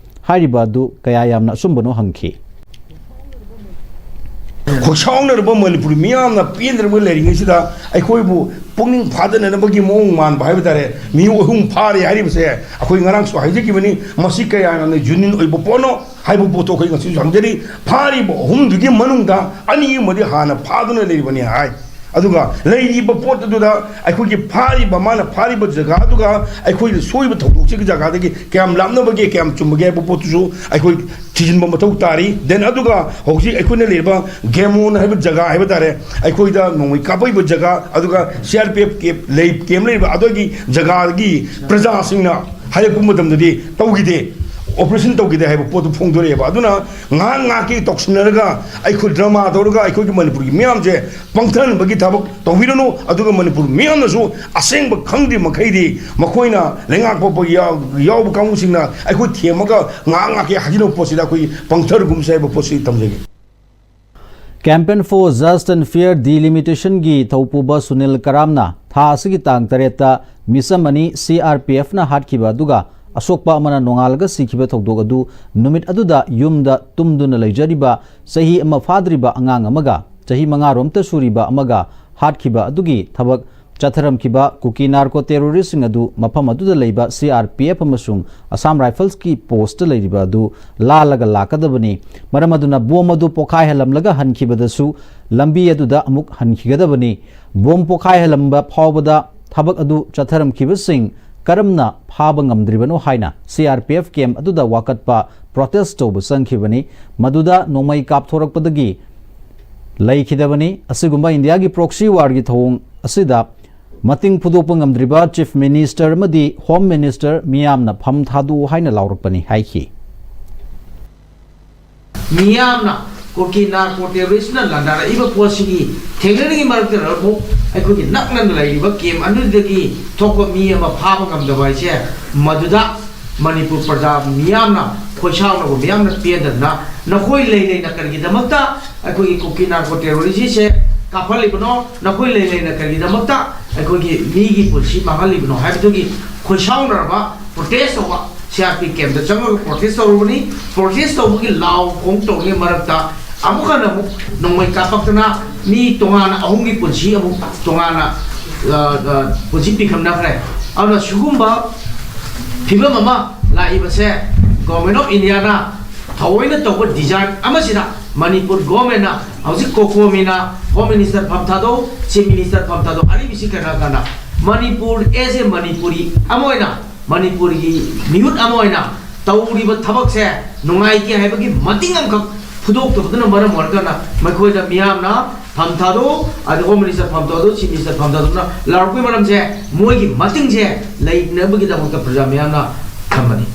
ꯍꯥꯏꯔꯤꯕ ꯑꯗꯨ ꯀꯌꯥ ꯌꯥꯝꯅ ꯑꯆꯨꯝꯕꯅꯣ ꯍꯪꯈꯤ꯫ ꯈꯣꯏꯁꯥꯎꯅꯔꯕ ꯃꯅꯤꯄꯨꯔꯤ ꯃꯤꯌꯥꯝꯅ ꯄꯦꯟꯗ꯭ꯔꯕ ꯂꯩꯔꯤꯉꯩꯁꯤꯗ ꯑꯩꯈꯣꯏꯕꯨ ꯄꯨꯛꯅꯤꯡ ꯐꯥꯗꯅꯅꯕꯒꯤ ꯃꯑꯣꯡ ꯃꯥꯟꯕ ꯍꯥꯏꯕ ꯇꯥꯔꯦ꯫ ꯃꯤꯑꯣꯏ ꯑꯍꯨꯝ ꯐꯥꯔꯦ ꯍꯥꯏꯔꯤꯕꯁꯦ ꯑꯩꯈꯣꯏ ꯉꯔꯥꯡꯁꯨ ꯍꯥꯏꯖꯈꯤꯕꯅꯤ꯫ ꯃꯁꯤ ꯀꯌꯥ ꯌꯥꯝꯅ ꯖꯦꯅ꯭ꯌꯨꯟ ꯑꯣꯏꯕ ꯄꯣꯠꯅꯣ ꯍꯥꯏꯕ ꯄꯣꯠꯇꯣ ꯑꯩꯈꯣꯏ ꯉꯁꯤꯁꯨ ꯍꯪꯖꯔꯤ꯫ ꯐꯥꯔꯤꯕ ꯑꯍꯨꯝꯗꯨꯒꯤ ꯃꯅꯨꯡꯗ ꯑꯅꯤ ꯑꯃꯗꯤ ꯍꯥꯟꯅ ꯐꯥꯗꯨꯅ ꯂꯩꯔꯤꯕꯅꯤ ꯍꯥꯏ꯫ ꯑꯗꯨꯒ ꯂꯩꯔꯤꯕ ꯄꯣꯠ ꯑꯗꯨꯗ ꯑꯩꯈꯣꯏꯒꯤ ꯐꯥꯔꯤꯕ, ꯃꯥꯅ ꯐꯥꯔꯤꯕ ꯖꯒꯥꯗꯨꯒ ꯑꯩꯈꯣꯏꯅ ꯁꯣꯏꯕ ꯊꯧꯗꯣꯛꯁꯤꯒꯤ ꯖꯒꯥꯗꯒꯤ ꯀꯌꯥꯝ ꯂꯥꯞꯅꯕꯒꯦ, ꯀꯌꯥꯝ ꯆꯨꯝꯕꯒꯦ ꯍꯥꯏꯕ ꯄꯣꯠꯇꯨꯁꯨ ꯑꯩꯈꯣꯏ ꯊꯤꯖꯤꯟꯕ ꯃꯊꯧ ꯇꯥꯔꯤ꯫ Then ꯑꯗꯨꯒ ꯍꯧꯖꯤꯛ ꯑꯩꯈꯣꯏꯅ ꯂꯩꯔꯤꯕ ꯒꯦꯃꯣꯟ ꯍꯥꯏꯕ ꯖꯒꯥ ꯍꯥꯏꯕ ꯇꯥꯔꯦ, ꯑꯩꯈꯣꯏꯗ ꯅꯣꯡꯃꯩ ꯀꯥꯞꯄꯛꯏꯕ ꯖꯒꯥ, ꯑꯗꯨꯒ ꯁꯤ ꯑꯥꯔ ꯄꯤ ꯑꯦꯐ ꯀꯦꯝ ꯂꯩ, ꯀꯦꯝ ꯂꯩꯔꯤꯕ ꯑꯗꯨꯒꯤ ꯖꯒꯥꯒꯤ ꯄ꯭ꯔꯖꯥꯁꯤꯡꯅ ꯍꯥꯏꯔꯛꯄ ꯃꯇꯝꯗꯗꯤ ꯇꯧꯈꯤꯗꯦ, ꯑꯣꯄꯔꯦꯁꯟ ꯇꯧꯈꯤꯗꯦ ꯍꯥꯏꯕ ꯄꯣꯠꯇꯨ ꯐꯣꯡꯗꯣꯔꯛꯑꯦꯕ꯫ ꯑꯗꯨꯅ ꯉꯥꯏꯍꯥꯛ ꯉꯥꯏꯍꯥꯛꯀꯤ ꯇꯧꯁꯤꯟꯅꯔꯒ ꯑꯩꯈꯣꯏ ꯗ꯭ꯔꯃꯥ ꯇꯧꯔꯒ ꯑꯩꯈꯣꯏꯒꯤ ꯃꯅꯤꯄꯨꯔꯒꯤ ꯃꯤꯌꯥꯝꯁꯦ ꯄꯪꯊꯍꯟꯕꯒꯤ ꯊꯕꯛ ꯇꯧꯕꯤꯔꯅꯨ꯫ ꯑꯗꯨꯒ ꯃꯅꯤꯄꯨꯔ ꯃꯤꯌꯥꯝꯅꯁꯨ ꯑꯁꯦꯡꯕ ꯈꯪꯗ꯭ꯔꯤ ꯃꯈꯩꯗꯤ ꯃꯈꯣꯏꯅ ꯂꯩꯉꯥꯛ ꯄꯣꯛꯄ ꯌꯥꯎ-, ꯌꯥꯎꯕ ꯀꯥꯡꯕꯨꯁꯤꯡꯅ ꯑꯩꯈꯣꯏ ꯊꯦꯝꯃꯒ ꯉꯥꯏꯍꯥꯛ ꯉꯥꯏꯍꯥꯛꯀꯤ ꯍꯥꯏꯖꯤꯟꯅꯕ ꯄꯣꯠꯁꯤꯗ ꯑꯩꯈꯣꯏ ꯄꯪꯊꯔꯒꯨꯝꯁꯦ ꯍꯥꯏꯕ ꯄꯣꯠꯁꯤ ꯊꯝꯖꯒꯦ꯫ Campaign for Just and Fair Delimitationꯒꯤ ꯊꯧꯄꯨꯕ Sunil ꯀꯔꯥꯝꯅ ꯊꯥ ꯑꯁꯤꯒꯤ ꯇꯥꯡ ꯇꯔꯦꯠꯇ ꯃꯤꯆꯝ ꯑꯅꯤ ꯁꯤ ꯑꯥꯔ ꯄꯤ ꯑꯦꯐꯅ ꯍꯥꯠꯈꯤꯕ ꯑꯗꯨꯒ ꯑꯁꯣꯛꯄ ꯑꯃꯅ ꯅꯣꯡꯉꯥꯜꯂꯒ ꯁꯤꯈꯤꯕ ꯊꯧꯗꯣꯛ ꯑꯗꯨ ꯅꯨꯃꯤꯠ ꯑꯗꯨꯗ ꯌꯨꯝꯗ ꯇꯨꯝꯗꯨꯅ ꯂꯩꯖꯔꯤꯕ ꯆꯍꯤ ꯑꯃ ꯐꯥꯗ꯭ꯔꯤꯕ ꯑꯉꯥꯡ ꯑꯃꯒ ꯆꯍꯤ ꯃꯉꯥꯔꯣꯝꯇ ꯁꯨꯔꯤꯕ ꯑꯃꯒ ꯍꯥꯠꯈꯤꯕ ꯑꯗꯨꯒꯤ ꯊꯕꯛ ꯆꯠꯊꯔꯝꯈꯤꯕ ꯀꯨꯀꯤ ꯅꯥꯔꯀꯣ ꯇꯦꯔꯣꯔꯤꯁꯁꯤꯡ ꯑꯗꯨ ꯃꯐꯝ ꯑꯗꯨꯗ ꯂꯩꯕ ꯁꯤ ꯑꯥꯔ ꯄꯤ ꯑꯦꯐ ꯑꯃꯁꯨꯡ ꯑꯁꯥꯝ ꯔꯥꯏꯐꯜꯁꯀꯤ ꯄꯣꯁꯇ ꯂꯩꯔꯤꯕ ꯑꯗꯨ ꯂꯥꯜꯂꯒ ꯂꯥꯛꯀꯗꯕꯅꯤ꯫ ꯃꯔꯝ ꯑꯗꯨꯅ ꯕꯣꯝ ꯑꯗꯨ ꯄꯣꯈꯥꯏꯍꯜꯂꯝꯂꯒ ꯍꯟꯈꯤꯕꯗꯁꯨ ꯂꯝꯕꯤ ꯑꯗꯨꯗ ꯑꯃꯨꯛ ꯍꯟꯈꯤꯒꯗꯕꯅꯤ꯫ ꯕꯣꯝ ꯄꯣꯈꯥꯏꯍꯜꯂꯝꯕ ꯐꯥꯎꯕꯗ ꯊꯕꯛ ꯑꯗꯨ ꯆꯠꯊꯔꯝꯈꯤꯕꯁꯤꯡ ꯀꯔꯝꯅ ꯐꯥꯕ ꯉꯝꯗ꯭ꯔꯤꯕꯅꯣ ꯍꯥꯏꯅ C R P F camp ꯑꯗꯨꯗ ꯋꯥꯀꯠꯄ, ꯄ꯭ꯔꯣꯇꯦꯁ ꯇꯧꯕ ꯆꯪꯈꯤꯕꯅꯤ꯫ ꯃꯗꯨꯗ ꯅꯣꯡꯃꯩ ꯀꯥꯞꯊꯣꯔꯛꯄꯗꯒꯤ ꯂꯩꯈꯤꯗꯕꯅꯤ꯫ ꯑꯁꯤꯒꯨꯝꯕ ꯏꯟꯗꯤꯌꯥꯒꯤ ꯄ꯭ꯔꯣꯛꯁꯤ ꯋꯥꯔꯒꯤ ꯊꯧꯑꯣꯡ ꯑꯁꯤꯗ ꯃꯇꯤꯡ ꯐꯨꯗꯣꯛꯄ ꯉꯝꯗ꯭ꯔꯤꯕ ꯆꯤꯐ ꯃꯤꯅꯤꯁꯇꯔ ꯑꯃꯗꯤ ꯍꯣꯝ ꯃꯤꯅꯤꯁꯇꯔ ꯃꯤꯌꯥꯝꯅ ꯐꯝ ꯊꯥꯗꯣꯛꯎ ꯍꯥꯏꯅ ꯂꯥꯎꯔꯛꯄꯅꯤ ꯍꯥꯏꯈꯤ꯫ ꯃꯤꯌꯥꯝꯅ ꯀꯨꯀꯤ ꯅꯥꯔꯀꯣ ꯇꯦꯔꯣꯔꯤꯁꯅ ꯂꯥꯟꯗꯥꯔꯛꯏꯕ ꯄꯣꯠꯁꯤꯒꯤ ꯊꯦꯡꯅꯔꯤꯉꯩ ꯃꯔꯛꯇ ꯑꯃꯨꯛ ꯑꯩꯈꯣꯏꯒꯤ ꯅꯛꯅꯅ ꯂꯩꯔꯤꯕ ꯀꯦꯝ ꯑꯅꯤꯗꯒꯤ ꯊꯣꯛꯄ ꯃꯤ ꯑꯃ ꯐꯥꯕ ꯉꯝꯗꯕ ꯍꯥꯏꯁꯦ, ꯃꯗꯨꯗ ꯃꯅꯤꯄꯨꯔ ꯄ꯭ꯔꯖꯥ ꯃꯤꯌꯥꯝꯅ, ꯈꯣꯏꯁꯥꯎꯅꯕ ꯃꯤꯌꯥꯝꯅ ꯄꯦꯟꯗꯗꯅ, "ꯅꯈꯣꯏ ꯂꯩ ꯂꯩꯅ ꯀꯔꯤꯒꯤꯗꯃꯛꯇ ꯑꯩꯈꯣꯏꯒꯤ ꯀꯨꯀꯤ ꯅꯥꯔꯀꯣ ꯇꯦꯔꯣꯔꯤꯁꯁꯦ ꯀꯥꯞꯍꯜꯂꯤꯕꯅꯣ? ꯅꯈꯣꯏ ꯂꯩ ꯂꯩꯅ ꯀꯔꯤꯒꯤꯗꯃꯛꯇ ꯑꯩꯈꯣꯏꯒꯤ ꯃꯤꯒꯤ ꯄꯨꯟꯁꯤ ꯃꯥꯡꯍꯜꯂꯤꯕꯅꯣ?" ꯍꯥꯏꯕꯗꯨꯒꯤ ꯈꯣꯏꯁꯥꯎꯅꯔꯕ, ꯄ꯭ꯔꯣꯇꯦꯁ ꯇꯧꯕ, ꯁꯤ ꯑꯥꯔ ꯄꯤ ꯀꯦꯝꯗ ꯆꯪꯉꯒ ꯄ꯭ꯔꯣꯇꯦꯁ ꯇꯧꯔꯨꯕꯅꯤ꯫ ꯄ꯭ꯔꯣꯇꯦꯁ ꯇꯧꯕꯒꯤ ꯂꯥꯎ ꯈꯣꯡ ꯇꯧꯔꯤꯉꯩ ꯃꯔꯛꯇ ꯑꯃꯨꯛ ꯍꯟꯅ ꯑꯃꯨꯛ ꯅꯣꯡꯃꯩ ꯀꯥꯞꯄꯛꯇꯅ ꯃꯤ ꯇꯣꯉꯥꯟꯅ ꯑꯍꯨꯝꯒꯤ ꯄꯨꯟꯁꯤ ꯑꯃꯨꯛ ꯇꯣꯉꯥꯟꯅ, ꯑ, ꯑ, ꯄꯨꯟꯁꯤ ꯄꯤꯈꯝꯅꯈ꯭ꯔꯦ꯫ ꯑꯗꯨꯅ ꯁꯤꯒꯨꯝꯕ ꯐꯤꯕꯝ ꯑꯃ ꯂꯥꯛꯏꯕꯁꯦ Government of Indiaꯅ ꯊꯑꯣꯏꯅ ꯇꯧꯕ design ꯑꯃꯁꯤꯅ ꯃꯅꯤꯄꯨꯔ governmentꯅ ꯍꯧꯖꯤꯛ ꯀꯣꯀꯣꯃꯤꯅ Home Minister ꯐꯝ ꯊꯥꯗꯣꯛ, Chief Minister ꯐꯝ ꯊꯥꯗꯣꯛ, ꯑꯔꯤꯕꯁꯤ ꯀꯅꯥ ꯀꯅꯥ ꯃꯅꯤꯄꯨꯔ as a ꯃꯅꯤꯄꯨꯔꯤ ꯑꯃ ꯑꯣꯏꯅ, ꯃꯅꯤꯄꯨꯔꯒꯤ ꯃꯤꯍꯨꯠ ꯑꯃ ꯑꯣꯏꯅ ꯇꯧꯔꯤꯕ ꯊꯕꯛꯁꯦ ꯅꯨꯡꯉꯥꯏꯇꯦ ꯍꯥꯏꯕꯒꯤ ꯃꯇꯤꯡ ꯑꯃꯈꯛ ꯐꯨꯗꯣꯛꯇꯕꯗꯨꯅ ꯃꯔꯝ ꯑꯣꯏꯔꯀꯥꯟꯗ ꯃꯈꯣꯏꯗ ꯃꯤꯌꯥꯝꯅ ꯐꯝ ꯊꯥꯗꯣꯛ, ꯑꯗ Home Minister ꯐꯝ ꯊꯥꯗꯣꯛ, Chief Minister ꯐꯝ ꯊꯥꯗꯣꯛꯅ ꯂꯥꯎꯔꯛꯄꯒꯤ ꯃꯔꯝꯁꯦ ꯃꯣꯏꯒꯤ ꯃꯇꯤꯡꯁꯦ ꯂꯩꯅꯕꯒꯤꯗꯃꯛꯇ ꯄ꯭ꯔꯖꯥ ꯃꯤꯌꯥꯝꯅ ꯊꯝꯕꯅꯤ꯫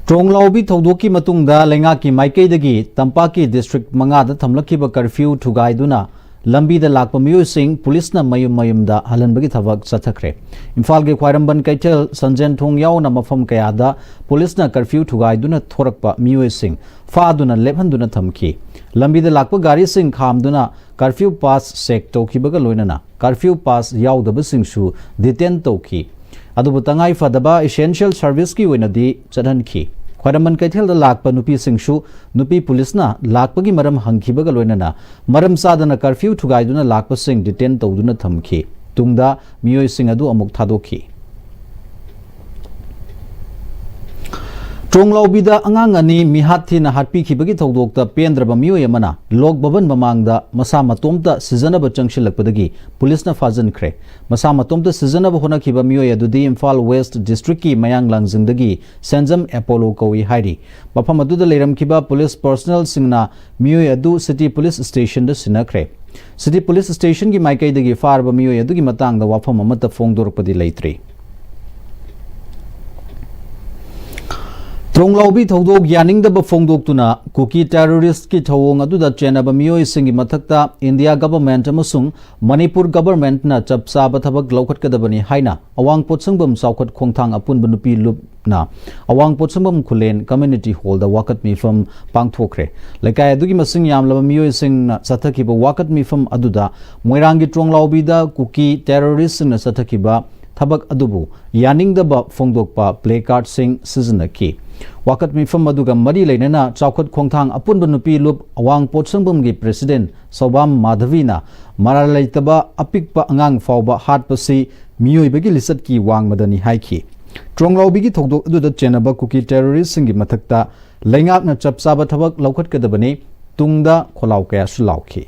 ꯇ꯭ꯔꯣꯡꯂꯥꯎꯕꯤ ꯊꯧꯗꯣꯛꯀꯤ ꯃꯇꯨꯡꯗ ꯂꯩꯉꯥꯛꯀꯤ ꯃꯥꯏꯀꯩꯗꯒꯤ ꯇꯝꯄꯥꯛꯀꯤ ꯗꯤꯁꯇ꯭ꯔꯤꯛ ꯃꯉꯥꯗ ꯊꯝꯂꯛꯈꯤꯕ ꯀꯔꯐ꯭ꯌꯨ ꯊꯨꯒꯥꯏꯗꯨꯅ ꯂꯝꯕꯤꯗ ꯂꯥꯛꯄ ꯃꯤꯑꯣꯏꯁꯤꯡ ꯄꯨꯂꯤꯁꯅ ꯃꯌꯨꯝ ꯃꯌꯨꯝꯗ ꯍꯜꯍꯟꯕꯒꯤ ꯊꯕꯛ ꯆꯠꯊꯈ꯭ꯔꯦ꯫ ꯏꯝꯐꯥꯜꯒꯤ ꯈ꯭ꯋꯥꯏꯔꯝꯕꯟ ꯀꯩꯊꯦꯜ, ꯁꯟꯖꯦꯟ ꯊꯣꯡ ꯌꯥꯎꯅ ꯃꯐꯝ ꯀꯌꯥꯗ ꯄꯨꯂꯤꯁꯅ ꯀꯔꯐ꯭ꯌꯨ ꯊꯨꯒꯥꯏꯗꯨꯅ ꯊꯣꯔꯛꯄ ꯃꯤꯑꯣꯏꯁꯤꯡ ꯐꯥꯗꯨꯅ ꯂꯦꯞꯍꯟꯗꯨꯅ ꯊꯝꯈꯤ꯫ ꯂꯝꯕꯤꯗ ꯂꯥꯛꯄ ꯒꯥꯔꯤꯁꯤꯡ ꯈꯥꯝꯗꯨꯅ ꯀꯔꯐ꯭ꯌꯨ ꯄꯥꯁ ꯆꯦꯛ ꯇꯧꯈꯤꯕꯒ ꯂꯣꯏꯅꯅ ꯀꯔꯐ꯭ꯌꯨ ꯄꯥꯁ ꯌꯥꯎꯗꯕꯁꯤꯡꯁꯨ ꯗꯤꯇꯦꯟ ꯇꯧꯈꯤ꯫ ꯑꯗꯨꯕꯨ ꯇꯉꯥꯏ ꯐꯗꯕ essential serviceꯀꯤ ꯑꯣꯏꯅꯗꯤ ꯆꯠꯍꯟꯈꯤ꯫ ꯈ꯭ꯋꯥꯏꯔꯝꯕꯟ ꯀꯩꯊꯦꯜꯗ ꯂꯥꯛꯄ ꯅꯨꯄꯤꯁꯤꯡꯁꯨ ꯅꯨꯄꯤ ꯄꯨꯂꯤꯁꯅ ꯂꯥꯛꯄꯒꯤ ꯃꯔꯝ ꯍꯪꯈꯤꯕꯒ ꯂꯣꯏꯅꯅ ꯃꯔꯝ ꯆꯥꯗꯅ curfew ꯊꯨꯒꯥꯏꯗꯨꯅ ꯂꯥꯛꯄꯁꯤꯡ detain ꯇꯧꯗꯨꯅ ꯊꯝꯈꯤ꯫ ꯇꯨꯡꯗ ꯃꯤꯑꯣꯏꯁꯤꯡ ꯑꯗꯨ ꯑꯃꯨꯛ ꯊꯥꯗꯣꯛꯈꯤ꯫ ꯇ꯭ꯔꯣꯡꯂꯥꯎꯕꯤꯗ ꯑꯉꯥꯡ ꯑꯅꯤ ꯃꯤꯍꯥꯠ ꯊꯤꯅ ꯍꯥꯠꯄꯤꯈꯤꯕꯒꯤ ꯊꯧꯗꯣꯛꯇ ꯄꯦꯟꯗ꯭ꯔꯕ ꯃꯤꯑꯣꯏ ꯑꯃꯅ ꯂꯣꯛ ꯚꯕꯟ ꯃꯃꯥꯡꯗ ꯃꯁꯥ ꯃꯇꯣꯝꯇ ꯁꯤꯖꯅꯕ ꯆꯪꯁꯤꯜꯂꯛꯄꯗꯒꯤ ꯄꯨꯂꯤꯁꯅ ꯐꯥꯖꯤꯟꯈ꯭ꯔꯦ꯫ ꯃꯁꯥ ꯃꯇꯣꯝꯇ ꯁꯤꯖꯅꯕ ꯍꯣꯠꯅꯈꯤꯕ ꯃꯤꯑꯣꯏ ꯑꯗꯨꯗꯤ ꯏꯝꯐꯥꯜ ꯋꯦꯁ꯭ꯠ ꯗꯤꯁꯇ꯭ꯔꯤꯛꯀꯤ ꯃꯌꯥꯡꯂꯥꯡꯖꯤꯡꯗꯒꯤ ꯁꯦꯟꯖꯝ ꯑꯦꯄꯣꯂꯣ ꯀꯧꯏ ꯍꯥꯏꯔꯤ꯫ ꯃꯐꯝ ꯑꯗꯨꯗ ꯂꯩꯔꯝꯈꯤꯕ ꯄꯨꯂꯤꯁ ꯄꯔꯁꯅꯦꯜꯁꯤꯡꯅ ꯃꯤꯑꯣꯏ ꯑꯗꯨ ꯁꯤꯇꯤ ꯄꯨꯂꯤꯁ ꯁ꯭ꯇꯦꯁꯟꯗ ꯁꯤꯟꯅꯈ꯭ꯔꯦ꯫ ꯁꯤꯇꯤ ꯄꯨꯂꯤꯁ ꯁ꯭ꯇꯦꯁꯟꯒꯤ ꯃꯥꯏꯀꯩꯗꯒꯤ ꯐꯥꯔꯕ ꯃꯤꯑꯣꯏ ꯑꯗꯨꯒꯤ ꯃꯇꯥꯡꯗ ꯋꯥꯐꯝ ꯑꯃꯠꯇ ꯐꯣꯡꯗꯣꯔꯛꯄꯗꯤ ꯂꯩꯇ꯭ꯔꯤ꯫ ꯇ꯭ꯔꯣꯡꯂꯥꯎꯕꯤ ꯊꯧꯗꯣꯛ ꯌꯥꯅꯤꯡꯗꯕ ꯐꯣꯡꯗꯣꯛꯇꯨꯅ ꯀꯨꯀꯤ ꯇꯦꯔꯣꯔꯤꯁ꯭ꯠꯀꯤ ꯊꯧꯑꯣꯡ ꯑꯗꯨꯗ ꯆꯦꯟꯅꯕ ꯃꯤꯑꯣꯏꯁꯤꯡꯒꯤ ꯃꯊꯛꯇ ꯏꯟꯗꯤꯌꯥ ꯒꯚꯔꯟꯃꯦꯟꯠ ꯑꯃꯁꯨꯡ ꯃꯅꯤꯄꯨꯔ ꯒꯚꯔꯟꯃꯦꯟꯠꯅ ꯆꯞ ꯆꯥꯕ ꯊꯕꯛ ꯂꯧꯈꯠꯀꯗꯕꯅꯤ ꯍꯥꯏꯅ ꯑꯋꯥꯡ ꯄꯣꯠꯁꯪꯕꯝ ꯆꯥꯎꯈꯠ ꯈꯣꯡꯊꯥꯡ ꯑꯄꯨꯟꯕ ꯅꯨꯄꯤ ꯂꯨꯞꯅ ꯑꯋꯥꯡ ꯄꯣꯠꯁꯪꯕꯝ ꯈꯨꯂꯦꯟ ꯀꯝꯃ꯭ꯌꯨꯅꯤꯇꯤ ꯍꯣꯜꯗ ꯋꯥꯀꯠ ꯃꯤꯐꯝ ꯄꯥꯡꯊꯣꯛꯈ꯭ꯔꯦ꯫ ꯂꯩꯀꯥꯏ ꯑꯗꯨꯒꯤ ꯃꯁꯤꯡ ꯌꯥꯝꯂꯕ ꯃꯤꯑꯣꯏꯁꯤꯡꯅ ꯆꯠꯊꯈꯤꯕ ꯋꯥꯀꯠ ꯃꯤꯐꯝ ꯑꯗꯨꯗ ꯃꯣꯏꯔꯥꯡꯒꯤ ꯇ꯭ꯔꯣꯡꯂꯥꯎꯕꯤꯗ ꯀꯨꯀꯤ ꯇꯦꯔꯣꯔꯤꯁ꯭ꯠꯁꯤꯡꯅ ꯆꯠꯊꯈꯤꯕ ꯊꯕꯛ ꯑꯗꯨꯕꯨ ꯌꯥꯅꯤꯡꯗꯕ ꯐꯣꯡꯗꯣꯛꯄ ꯄ꯭ꯂꯦ ꯀꯥꯔꯗꯁꯤꯡ ꯁꯤꯖꯤꯟꯅꯈꯤ꯫ ꯋꯥꯀꯠ ꯃꯤꯐꯝ ꯑꯗꯨꯒ ꯃꯔꯤ ꯂꯩꯅꯅ ꯆꯥꯎꯈꯠ ꯈꯣꯡꯊꯥꯡ ꯑꯄꯨꯟꯕ ꯅꯨꯄꯤ ꯂꯨꯞ ꯑꯋꯥꯡ ꯄꯣꯠꯁꯪꯕꯝꯒꯤ ꯄ꯭ꯔꯦꯁꯤꯗꯦꯟꯠ ꯁꯧꯕꯥꯝ ꯃꯥꯙꯕꯤꯅ ꯃꯔꯥꯜ ꯂꯩꯇꯕ ꯑꯄꯤꯛꯄ ꯑꯉꯥꯡ ꯐꯥꯎꯕ ꯍꯥꯠꯄꯁꯤ ꯃꯤꯑꯣꯏꯕꯒꯤ ꯂꯤꯆꯠꯀꯤ ꯋꯥꯡꯃꯗꯅꯤ ꯍꯥꯏꯈꯤ꯫ ꯇ꯭ꯔꯣꯡꯂꯥꯎꯕꯤꯒꯤ ꯊꯧꯗꯣꯛ ꯑꯗꯨꯗ ꯆꯦꯟꯅꯕ ꯀꯨꯀꯤ ꯇꯦꯔꯣꯔꯤꯁ꯭ꯠꯁꯤꯡꯒꯤ ꯃꯊꯛꯇ ꯂꯩꯉꯥꯛꯅ ꯆꯞ ꯆꯥꯕ ꯊꯕꯛ ꯂꯧꯈꯠꯀꯗꯕꯅꯤ꯫ ꯇꯨꯡꯗ ꯈꯣꯜꯂꯥꯎ ꯀꯌꯥꯁꯨ ꯂꯥꯎꯈꯤ꯫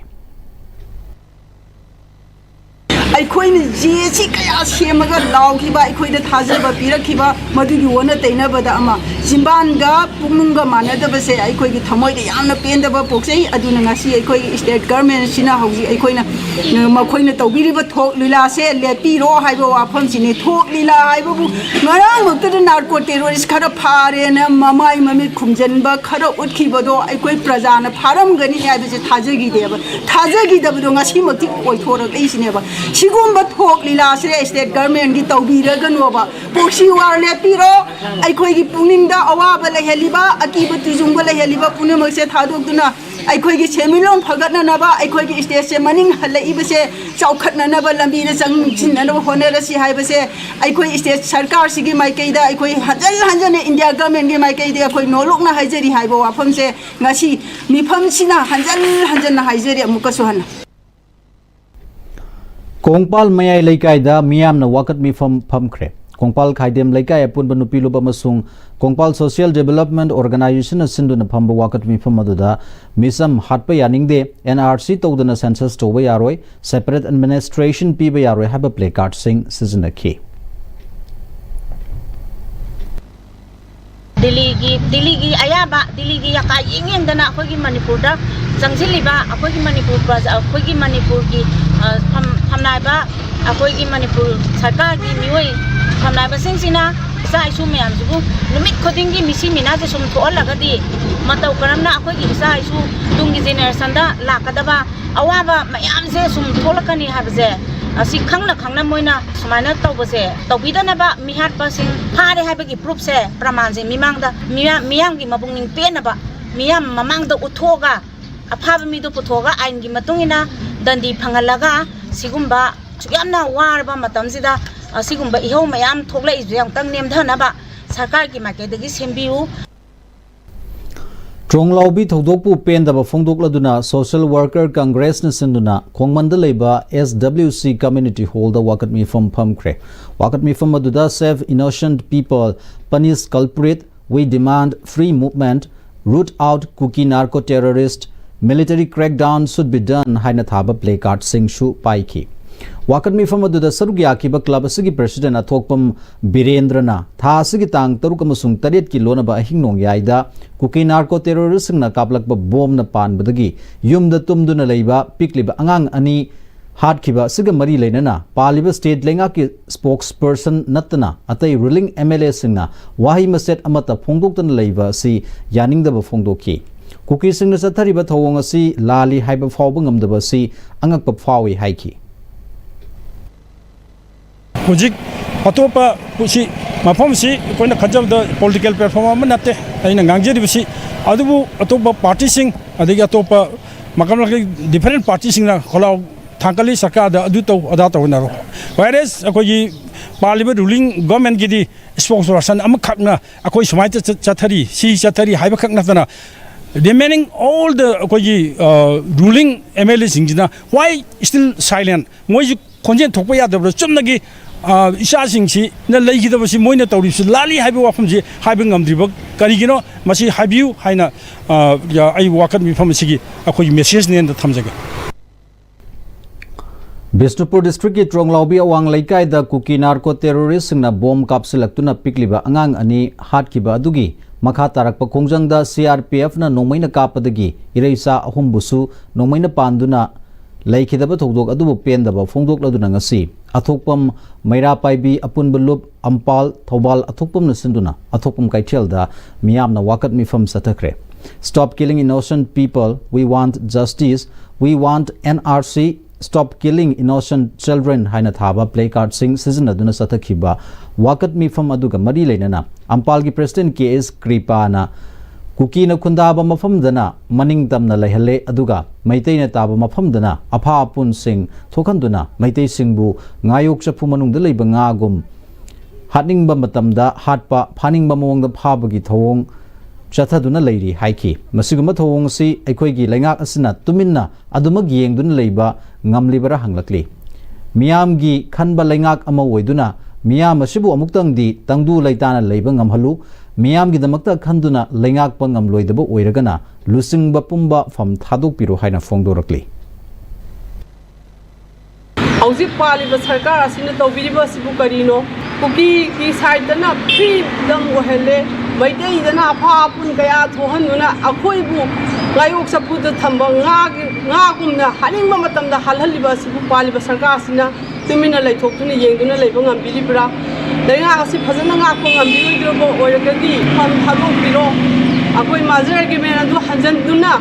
ꯑꯩꯈꯣꯏꯅ ꯖꯦꯁꯤ ꯀꯌꯥ ꯁꯦꯝꯃꯒ ꯂꯥꯎꯈꯤꯕ, ꯑꯩꯈꯣꯏꯗ ꯊꯥꯖꯕ ꯄꯤꯔꯛꯈꯤꯕ, ꯃꯗꯨꯒꯤ ꯑꯣꯟꯅ ꯇꯩꯅꯕꯗ ꯑꯃ, ꯆꯤꯝꯕꯥꯟꯒ ꯄꯨꯛꯅꯨꯡꯒ ꯃꯥꯟꯅꯗꯕꯁꯦ ꯑꯩꯈꯣꯏꯒꯤ ꯊꯃꯣꯏꯗ ꯌꯥꯝꯅ ꯄꯦꯟꯗꯕ ꯄꯣꯛꯆꯩ꯫ ꯑꯗꯨꯅ ꯉꯁꯤ ꯑꯩꯈꯣꯏꯒꯤ ꯁ꯭ꯇꯦꯠ ꯒꯔꯃꯦꯟꯁꯤꯅ ꯍꯧꯖꯤꯛ ꯑꯩꯈꯣꯏꯅ, ꯑ, ꯃꯈꯣꯏꯅ ꯇꯧꯕꯤꯔꯤꯕ ꯊꯣꯛ ꯂꯤꯂꯥꯁꯦ ꯂꯦꯞꯄꯤꯔꯣ ꯍꯥꯏꯕ ꯋꯥꯐꯝꯁꯤꯅꯤ꯫ ꯊꯣꯛ ꯂꯤꯂꯥ ꯍꯥꯏꯕꯕꯨ ꯉꯔꯥꯡꯃꯛꯇꯗ ꯅꯥꯔꯀꯣ ꯇꯦꯔꯣꯔꯤꯁ꯭ꯠ ꯈꯔ ꯐꯥꯔꯦꯅ ꯃꯃꯥꯏ ꯃꯃꯤꯠ ꯈꯨꯝꯖꯤꯟꯕ ꯈꯔ ꯎꯠꯈꯤꯕꯗꯣ ꯑꯩꯈꯣꯏ ꯄ꯭ꯔꯖꯥꯅ ꯐꯥꯔꯝꯒꯅꯤ ꯍꯥꯏꯕꯁꯦ ꯊꯥꯖꯈꯤꯗꯦꯕ꯫ ꯊꯥꯖꯈꯤꯗꯕꯗꯣ ꯉꯁꯤꯃꯛꯇꯤ ꯑꯣꯏꯊꯣꯔꯛꯂꯛꯏꯁꯤꯅꯦꯕ꯫ ꯁꯤꯒꯨꯝꯕ ꯊꯣꯛ ꯂꯤꯂꯥꯁꯦ ꯁ꯭ꯇꯦꯠ ꯒꯔꯃꯦꯟꯒꯤ ꯇꯧꯕꯤꯔꯒꯅꯣꯕ꯫ ꯄ꯭ꯔꯣꯛꯁꯤ ꯋꯥꯔ ꯂꯦꯞꯄꯤꯔꯣ꯫ ꯑꯩꯈꯣꯏꯒꯤ ꯄꯨꯛꯅꯤꯡꯗ ꯑꯋꯥꯕ ꯂꯩꯍꯜꯂꯤꯕ, ꯑꯀꯤꯕ ꯇꯨꯖꯨꯡꯕ ꯂꯩꯍꯜꯂꯤꯕ ꯄꯨꯝꯅꯃꯛꯁꯦ ꯊꯥꯗꯣꯛꯇꯨꯅ ꯑꯩꯈꯣꯏꯒꯤ ꯁꯦꯟꯃꯤꯠꯂꯣꯟ ꯐꯒꯠꯅꯅꯕ, ꯑꯩꯈꯣꯏꯒꯤ ꯁ꯭ꯇꯦꯠꯁꯦ ꯃꯅꯤꯡ ꯍꯜꯂꯛꯏꯕꯁꯦ ꯆꯥꯎꯈꯠꯅꯅꯕ ꯂꯝꯕꯤꯗ ꯆꯪꯁꯤꯟꯅꯅꯕ ꯍꯣꯠꯅꯔꯁꯤ ꯍꯥꯏꯕꯁꯦ ꯑꯩꯈꯣꯏ ꯁ꯭ꯇꯦꯠ ꯁꯔꯀꯥꯔꯁꯤꯒꯤ ꯃꯥꯏꯀꯩꯗ ꯑꯩꯈꯣꯏ ꯍꯟꯖꯤꯟ ꯍꯟꯖꯤꯟꯅ ꯏꯟꯗꯤꯌꯥ ꯒꯃꯦꯟꯒꯤ ꯃꯥꯏꯀꯩꯗ ꯑꯩꯈꯣꯏ ꯅꯣꯂꯨꯛꯅ ꯍꯥꯏꯖꯔꯤ ꯍꯥꯏꯕ ꯋꯥꯐꯝꯁꯦ ꯉꯁꯤ ꯃꯤꯐꯝꯁꯤꯅ ꯍꯟꯖꯤꯟ ꯍꯟꯖꯤꯟꯅ ꯍꯥꯏꯖꯔꯤ ꯑꯃꯨꯛꯀꯁꯨ ꯍꯟꯅ꯫ ꯀꯣꯡꯄꯥꯜ ꯃꯌꯥꯏ ꯂꯩꯀꯥꯏꯗ ꯃꯤꯌꯥꯝꯅ ꯋꯥꯀꯠ ꯃꯤꯐꯝ ꯐꯝꯈ꯭ꯔꯦ꯫ ꯀꯣꯡꯄꯥꯜ ꯈꯥꯏꯗꯦꯝ ꯂꯩꯀꯥꯏ ꯑꯄꯨꯟꯕ ꯅꯨꯄꯤ ꯂꯨꯞ ꯑꯃꯁꯨꯡ ꯀꯣꯡꯄꯥꯜ Social Development Organization ꯅ ꯁꯤꯟꯗꯨꯅ ꯐꯝꯕ ꯋꯥꯀꯠ ꯃꯤꯐꯝ ꯑꯗꯨꯗ ꯃꯤꯁꯝ ꯍꯥꯠꯄ ꯌꯥꯅꯤꯡꯗꯦ, N R C ꯇꯧꯗꯅ census ꯇꯧꯕ ꯌꯥꯔꯣꯏ, separate administration ꯄꯤꯕ ꯌꯥꯔꯣꯏ ꯍꯥꯏꯕ placard ꯁꯤꯡ ꯁꯤꯖꯤꯟꯅꯈꯤ꯫ ꯗꯤꯜꯂꯤꯒꯤ, ꯗꯤꯜꯂꯤꯒꯤ ꯑꯌꯥꯕ, ꯗꯤꯜꯂꯤꯒꯤ ꯌꯥꯀꯥ ꯌꯦꯡ ꯌꯦꯡꯗꯅ ꯑꯩꯈꯣꯏꯒꯤ ꯃꯅꯤꯄꯨꯔꯗ ꯆꯪꯁꯤꯜꯂꯤꯕ ꯑꯩꯈꯣꯏꯒꯤ ꯃꯅꯤꯄꯨꯔ ꯄ꯭ꯔꯖꯥ, ꯑꯩꯈꯣꯏꯒꯤ ꯃꯅꯤꯄꯨꯔꯒꯤ, ꯑ, ꯐꯝ-, ꯐꯝꯅꯥꯏꯕ, ꯑꯩꯈꯣꯏꯒꯤ ꯃꯅꯤꯄꯨꯔ ꯁꯔꯀꯥꯔꯒꯤ ꯃꯤꯑꯣꯏ ꯐꯝꯅꯥꯏꯕꯁꯤꯡꯁꯤꯅ ꯏꯆꯥ ꯏꯁꯨ ꯃꯌꯥꯝꯁꯤꯕꯨ ꯅꯨꯃꯤꯠ ꯈꯨꯗꯤꯡꯒꯤ ꯃꯤꯁꯤ ꯃꯤꯅꯥꯁꯦ ꯁꯨꯝ ꯊꯣꯛꯍꯜꯂꯒꯗꯤ ꯃꯇꯧ ꯀꯔꯝꯅ ꯑꯩꯈꯣꯏꯒꯤ ꯏꯆꯥ ꯏꯁꯨ ꯇꯨꯡꯒꯤ generationꯗ ꯂꯥꯛꯀꯗꯕ ꯑꯋꯥꯕ ꯃꯌꯥꯝꯁꯦ ꯁꯨꯝ ꯊꯣꯛꯂꯛꯀꯅꯤ ꯍꯥꯏꯕꯁꯦ, ꯑꯁꯤ ꯈꯪꯅ ꯈꯪꯅ ꯃꯣꯏꯅ ꯁꯨꯃꯥꯏꯅ ꯇꯧꯕꯁꯦ, ꯇꯧꯕꯤꯗꯅꯕ ꯃꯤꯍꯥꯠꯄꯁꯤꯡ ꯐꯥꯔꯦ ꯍꯥꯏꯕꯒꯤ proofꯁꯦ, ꯄ꯭ꯔꯃꯥꯟꯁꯦ ꯃꯤꯃꯥꯡꯗ, ꯃꯤꯌꯥꯝ, ꯃꯤꯌꯥꯝꯒꯤ ꯃꯕꯨꯛꯅꯤꯡ ꯄꯦꯟꯅꯕ ꯃꯤꯌꯥꯝ ꯃꯃꯥꯡꯗ ꯎꯠꯊꯣꯛꯑꯒ, ꯑꯐꯥꯕ ꯃꯤꯗꯣ ꯄꯨꯊꯣꯛꯑꯒ ꯑꯥꯏꯟꯒꯤ ꯃꯇꯨꯡ ꯏꯟꯅ ꯗꯟꯗꯤ ꯐꯪꯍꯜꯂꯒ, ꯁꯤꯒꯨꯝꯕ ꯁꯨꯛ ꯌꯥꯝꯅ ꯋꯥꯔꯕ ꯃꯇꯝꯁꯤꯗ, ꯑꯁꯤꯒꯨꯝꯕ ꯏꯍꯧ ꯃꯌꯥꯝ ꯊꯣꯛꯂꯛꯏꯁꯦ ꯑꯃꯨꯛꯇꯪ ꯅꯦꯝꯊꯅꯕ ꯁꯔꯀꯥꯔꯒꯤ ꯃꯥꯏꯀꯩꯗꯒꯤ ꯁꯦꯝꯕꯤꯌꯨ꯫ ꯇ꯭ꯔꯣꯡꯂꯥꯎꯕꯤ ꯊꯧꯗꯣꯛꯄꯨ ꯄꯦꯟꯗꯕ ꯐꯣꯡꯗꯣꯛꯂꯗꯨꯅ Social Worker Congressꯅ ꯁꯤꯟꯗꯨꯅ ꯈꯣꯡꯃꯟꯗ ꯂꯩꯕ S W C Community Hallꯗ ꯋꯥꯀꯠ ꯃꯤꯐꯝ ꯐꯝꯈ꯭ꯔꯦ꯫ ꯋꯥꯀꯠ ꯃꯤꯐꯝ ꯑꯗꯨꯗ Save Innocent People, Punish Culprit, We Demand Free Movement, Root Out Kuki Narco Terrorist, Military Crackdown Should Be Done ꯍꯥꯏꯅ ꯊꯥꯕ placardꯁꯤꯡꯁꯨ ꯄꯥꯏꯈꯤ꯫ ꯋꯥꯀꯠ ꯃꯤꯐꯝ ꯑꯗꯨꯗ ꯁꯔꯨꯛ ꯌꯥꯈꯤꯕ club ꯑꯁꯤꯒꯤ president ꯑꯊꯣꯛꯄꯝ ꯕꯤꯔꯦꯟꯗ꯭ꯔꯅ ꯊꯥ ꯑꯁꯤꯒꯤ ꯇꯥꯡ ꯇꯔꯨꯛ ꯑꯃꯁꯨꯡ ꯇꯔꯦꯠꯀꯤ ꯂꯣꯟꯅꯕ ꯑꯍꯤꯡ ꯅꯣꯡꯌꯥꯏꯗ ꯀꯨꯀꯤ narco terroristꯁꯤꯡꯅ ꯀꯥꯞꯂꯛꯄ ꯕꯣꯝꯅ ꯄꯥꯟꯕꯗꯒꯤ ꯌꯨꯝꯗ ꯇꯨꯝꯗꯨꯅ ꯂꯩꯕ ꯄꯤꯛꯂꯤꯕ ꯑꯉꯥꯡ ꯑꯅꯤ ꯍꯥꯠꯈꯤꯕ ꯑꯁꯤꯒ ꯃꯔꯤ ꯂꯩꯅꯅ ꯄꯥꯜꯂꯤꯕ state ꯂꯩꯉꯥꯛꯀꯤ spokesperson ꯅꯠꯇꯅ ꯑꯇꯩ ruling M L Aꯁꯤꯡꯅ ꯋꯥꯍꯩ ꯃꯆꯦꯠ ꯑꯃꯠꯇ ꯐꯣꯡꯗꯣꯛꯇꯅ ꯂꯩꯕ ꯑꯁꯤ ꯌꯥꯅꯤꯡꯗꯕ ꯐꯣꯡꯗꯣꯛꯈꯤ꯫ ꯀꯨꯀꯤꯁꯤꯡꯅ ꯆꯠꯊꯔꯤꯕ ꯊꯧꯑꯣꯡ ꯑꯁꯤ ꯂꯥꯜꯂꯤ ꯍꯥꯏꯕ ꯐꯥꯎꯕ ꯉꯝꯗꯕ ꯑꯁꯤ ꯑꯉꯛꯄ ꯐꯥꯎꯏ ꯍꯥꯏꯈꯤ꯫ ꯍꯧꯖꯤꯛ ꯑꯇꯣꯞꯄ ꯁꯤ ꯃꯐꯝꯁꯤ ꯑꯩꯈꯣꯏꯅ ꯈꯟꯖꯕꯗ ꯄꯣꯂꯤꯇꯤꯀꯦꯜ ꯄ꯭ꯂꯦꯠꯐꯣꯝ ꯑꯃ ꯅꯠꯇꯦ ꯑꯩꯅ ꯉꯥꯡꯖꯔꯤꯕꯁꯤ꯫ ꯑꯗꯨꯕꯨ ꯑꯇꯣꯞꯄ ꯄꯥꯔꯇꯤꯁꯤꯡ, ꯑꯗꯒꯤ ꯑꯇꯣꯞꯄ ꯃꯈꯜ ꯃꯈꯜꯒꯤ ꯗꯤꯐꯔꯦꯟ ꯄꯥꯔꯇꯤꯁꯤꯡꯅ ꯈꯣꯜꯂꯥꯎ ꯊꯥꯡꯒꯠꯂꯤ, ꯁꯔꯀꯥꯔꯗ ꯑꯗꯨ ꯇꯧ, ꯑꯗꯥ ꯇꯧꯅꯔꯣ꯫ ꯋꯥꯏꯔꯦꯁ ꯑꯩꯈꯣꯏꯒꯤ ꯄꯥꯜꯂꯤꯕ ꯔꯨꯂꯤꯡ ꯒꯣꯔꯃꯦꯟꯒꯤꯗꯤ ꯁ꯭ꯄꯣꯛꯁ ꯄꯔꯁꯟ ꯑꯃꯈꯛꯅ ꯑꯩꯈꯣꯏ ꯁꯨꯃꯥꯏꯅ ꯆꯠ-, ꯆꯠꯊꯔꯤ, ꯁꯤ ꯆꯠꯊꯔꯤ ꯍꯥꯏꯕꯈꯛ ꯅꯠꯇꯅ, remaining all the ꯑꯩꯈꯣꯏꯒꯤ, ꯑ, ꯔꯨꯂꯤꯡ ꯑꯦꯝ ꯑꯦꯜ ꯑꯦꯁꯤꯡꯁꯤꯅ why still silent? ꯃꯣꯏꯁꯨ ꯈꯣꯟꯖꯦꯜ ꯊꯣꯛꯄ ꯌꯥꯗꯕ꯭ꯔꯥ? ꯆꯨꯝꯅꯒꯤ, ꯑ, ꯏꯆꯥꯁꯤꯡꯁꯤꯅ ꯂꯩꯈꯤꯗꯕꯁꯤ ꯃꯣꯏꯅ ꯇꯧꯔꯤꯕꯁꯤ ꯂꯥꯜꯂꯤ ꯍꯥꯏꯕ ꯋꯥꯐꯝꯁꯤ ꯍꯥꯏꯕ ꯉꯝꯗ꯭ꯔꯤꯕ ꯀꯔꯤꯒꯤꯅꯣ? ꯃꯁꯤ ꯍꯥꯏꯕꯤꯌꯨ ꯍꯥꯏꯅ, ꯑ, ꯑꯩ ꯋꯥꯀꯠ ꯃꯤꯐꯝ ꯑꯁꯤꯒꯤ ꯑꯩꯈꯣꯏꯒꯤ ꯃꯦꯁꯦꯖꯅꯦꯅ ꯊꯝꯖꯒꯦ꯫ ꯕꯤꯁꯅꯨꯄꯨꯔ ꯗꯤꯁꯇ꯭ꯔꯤꯛꯀꯤ ꯇ꯭ꯔꯣꯡꯂꯥꯎꯕꯤ ꯑꯋꯥꯡ ꯂꯩꯀꯥꯏꯗ ꯀꯨꯀꯤ ꯅꯥꯔꯀꯣ ꯇꯦꯔꯣꯔꯤꯁꯁꯤꯡꯅ ꯕꯣꯝ ꯀꯥꯞꯁꯤꯜꯂꯛꯇꯨꯅ ꯄꯤꯛꯂꯤꯕ ꯑꯉꯥꯡ ꯑꯅꯤ ꯍꯥꯠꯈꯤꯕ ꯑꯗꯨꯒꯤ ꯃꯈꯥ ꯇꯥꯔꯛꯄ ꯈꯣꯡꯖꯪꯗ ꯁꯤ ꯑꯥꯔ ꯄꯤ ꯑꯦꯐꯅ ꯅꯣꯡꯃꯩꯅ ꯀꯥꯞꯄꯗꯒꯤ ꯏꯔꯩꯆꯥ ꯑꯍꯨꯝꯕꯨꯁꯨ ꯅꯣꯡꯃꯩꯅ ꯄꯥꯟꯗꯨꯅ ꯂꯩꯈꯤꯗꯕ ꯊꯧꯗꯣꯛ ꯑꯗꯨꯕꯨ ꯄꯦꯟꯗꯕ ꯐꯣꯡꯗꯣꯛꯂꯗꯨꯅ ꯉꯁꯤ ꯑꯊꯣꯛꯄꯝ ꯃꯩꯔꯥ ꯄꯥꯏꯕꯤ ꯑꯄꯨꯟꯕ ꯂꯨꯞ ꯑꯝꯄꯥꯜ ꯊꯧꯕꯥꯜ ꯑꯊꯣꯛꯄꯝꯅ ꯁꯤꯟꯗꯨꯅ ꯑꯊꯣꯛꯄꯝ ꯀꯩꯊꯦꯜꯗ ꯃꯤꯌꯥꯝꯅ ꯋꯥꯀꯠ ꯃꯤꯐꯝ ꯆꯠꯊꯈ꯭ꯔꯦ꯫ Stop killing innocent people, we want justice, we want N R C, stop killing innocent children ꯍꯥꯏꯅ ꯊꯥꯕ ꯄ꯭ꯂꯦ ꯀꯥꯔꯗꯁꯤꯡ ꯁꯤꯖꯤꯟꯅꯗꯨꯅ ꯆꯠꯊꯈꯤꯕ ꯋꯥꯀꯠ ꯃꯤꯐꯝ ꯑꯗꯨꯒ ꯃꯔꯤ ꯂꯩꯅꯅ ꯑꯝꯄꯥꯜꯒꯤ ꯄ꯭ꯔꯦꯁꯤꯗꯦꯟ ꯀꯦ ꯑꯦꯁ ꯀ꯭ꯔꯤꯄꯥꯅ ꯀꯨꯀꯤꯅ ꯈꯨꯟꯗꯥꯕ ꯃꯐꯝꯗꯅ ꯃꯅꯤꯡ ꯇꯝꯅ ꯂꯩꯍꯜꯂꯦ, ꯑꯗꯨꯒ ꯃꯩꯇꯩꯅ ꯇꯥꯕ ꯃꯐꯝꯗꯅ ꯑꯐꯥ ꯑꯄꯨꯟꯁꯤꯡ ꯊꯣꯛꯍꯟꯗꯨꯅ ꯃꯩꯇꯩꯁꯤꯡꯕꯨ ꯉꯥꯌꯣꯛ ꯆꯐꯨ ꯃꯅꯨꯡꯗ ꯂꯩꯕ ꯉꯥꯒꯨꯝ ꯍꯥꯠꯅꯤꯡꯕ ꯃꯇꯝꯗ ꯍꯥꯠꯄ, ꯐꯥꯅꯤꯡꯕ ꯃꯑꯣꯡꯗ ꯐꯥꯕꯒꯤ ꯊꯧꯑꯣꯡ ꯆꯠꯊꯗꯨꯅ ꯂꯩꯔꯤ ꯍꯥꯏꯈꯤ꯫ ꯃꯁꯤꯒꯨꯝꯕ ꯊꯧꯑꯣꯡ ꯑꯁꯤ ꯑꯩꯈꯣꯏꯒꯤ ꯂꯩꯉꯥꯛ ꯑꯁꯤꯅ ꯇꯨꯃꯤꯟꯅ ꯑꯗꯨꯃꯛ ꯌꯦꯡꯗꯨꯅ ꯂꯩꯕ ꯉꯝꯂꯤꯕꯔꯥ ꯍꯪꯂꯛꯂꯤ꯫ ꯃꯤꯌꯥꯝꯒꯤ ꯈꯟꯕ ꯂꯩꯉꯥꯛ ꯑꯃ ꯑꯣꯏꯗꯨꯅ ꯃꯤꯌꯥꯝ ꯑꯁꯤꯕꯨ ꯑꯃꯨꯛꯇꯪꯗꯤ ꯇꯪꯗꯨ ꯂꯩꯇꯥꯅ ꯂꯩꯕ ꯉꯝꯍꯜꯂꯨ꯫ ꯃꯤꯌꯥꯝꯒꯤꯗꯃꯛꯇ ꯈꯟꯗꯨꯅ ꯂꯩꯉꯥꯛꯄ ꯉꯝꯂꯣꯏꯗꯕ ꯑꯣꯏꯔꯒꯅ ꯂꯨꯆꯤꯡꯕ ꯄꯨꯝꯕ ꯐꯝ ꯊꯥꯗꯣꯛꯄꯤꯔꯣ ꯍꯥꯏꯅ ꯐꯣꯡꯗꯣꯔꯛꯂꯤ꯫ ꯍꯧꯖꯤꯛ ꯄꯥꯜꯂꯤꯕ ꯁꯔꯀꯥꯔ ꯑꯁꯤꯅ ꯇꯧꯕꯤꯔꯤꯕ ꯑꯁꯤꯕꯨ ꯀꯔꯤꯅꯣ? ꯀꯨꯀꯤꯒꯤ ꯁꯥꯏꯠꯇꯅ ꯐ꯭ꯔꯤꯗꯝ ꯑꯣꯏꯍꯜꯂꯦ, ꯃꯩꯇꯩꯗꯅ ꯑꯐꯥ ꯑꯄꯨꯟ ꯀꯌꯥ ꯊꯣꯛꯍꯟꯗꯨꯅ ꯑꯩꯈꯣꯏꯕꯨ ꯉꯥꯌꯣꯛ ꯆꯐꯨꯗ ꯊꯝꯕ ꯉꯥꯒꯤ, ꯉꯥꯒꯨꯝꯅ ꯍꯥꯠꯅꯤꯡꯕ ꯃꯇꯝꯗ ꯍꯥꯠꯍꯜꯂꯤꯕ ꯑꯁꯤꯕꯨ ꯄꯥꯜꯂꯤꯕ ꯁꯔꯀꯥꯔ ꯑꯁꯤꯅ ꯇꯨꯃꯤꯟꯅ ꯂꯩꯊꯣꯛꯇꯨꯅ ꯌꯦꯡꯗꯨꯅ ꯂꯩꯕ ꯉꯝꯕꯤꯔꯤꯕ꯭ꯔꯥ? ꯂꯩꯉꯥꯛ ꯑꯁꯤ ꯐꯖꯅ ꯉꯥꯛꯄ ꯉꯝꯕꯤꯔꯣꯏꯗ꯭ꯔꯕ ꯑꯣꯏꯔꯒꯗꯤ ꯐꯝ ꯊꯥꯗꯣꯛꯄꯤꯔꯣ꯫ ꯑꯩꯈꯣꯏ ꯃꯥꯖꯔ ꯑꯦꯒ꯭ꯔꯤꯃꯦꯟ ꯑꯗꯨ ꯍꯟꯖꯤꯟꯗꯨꯅ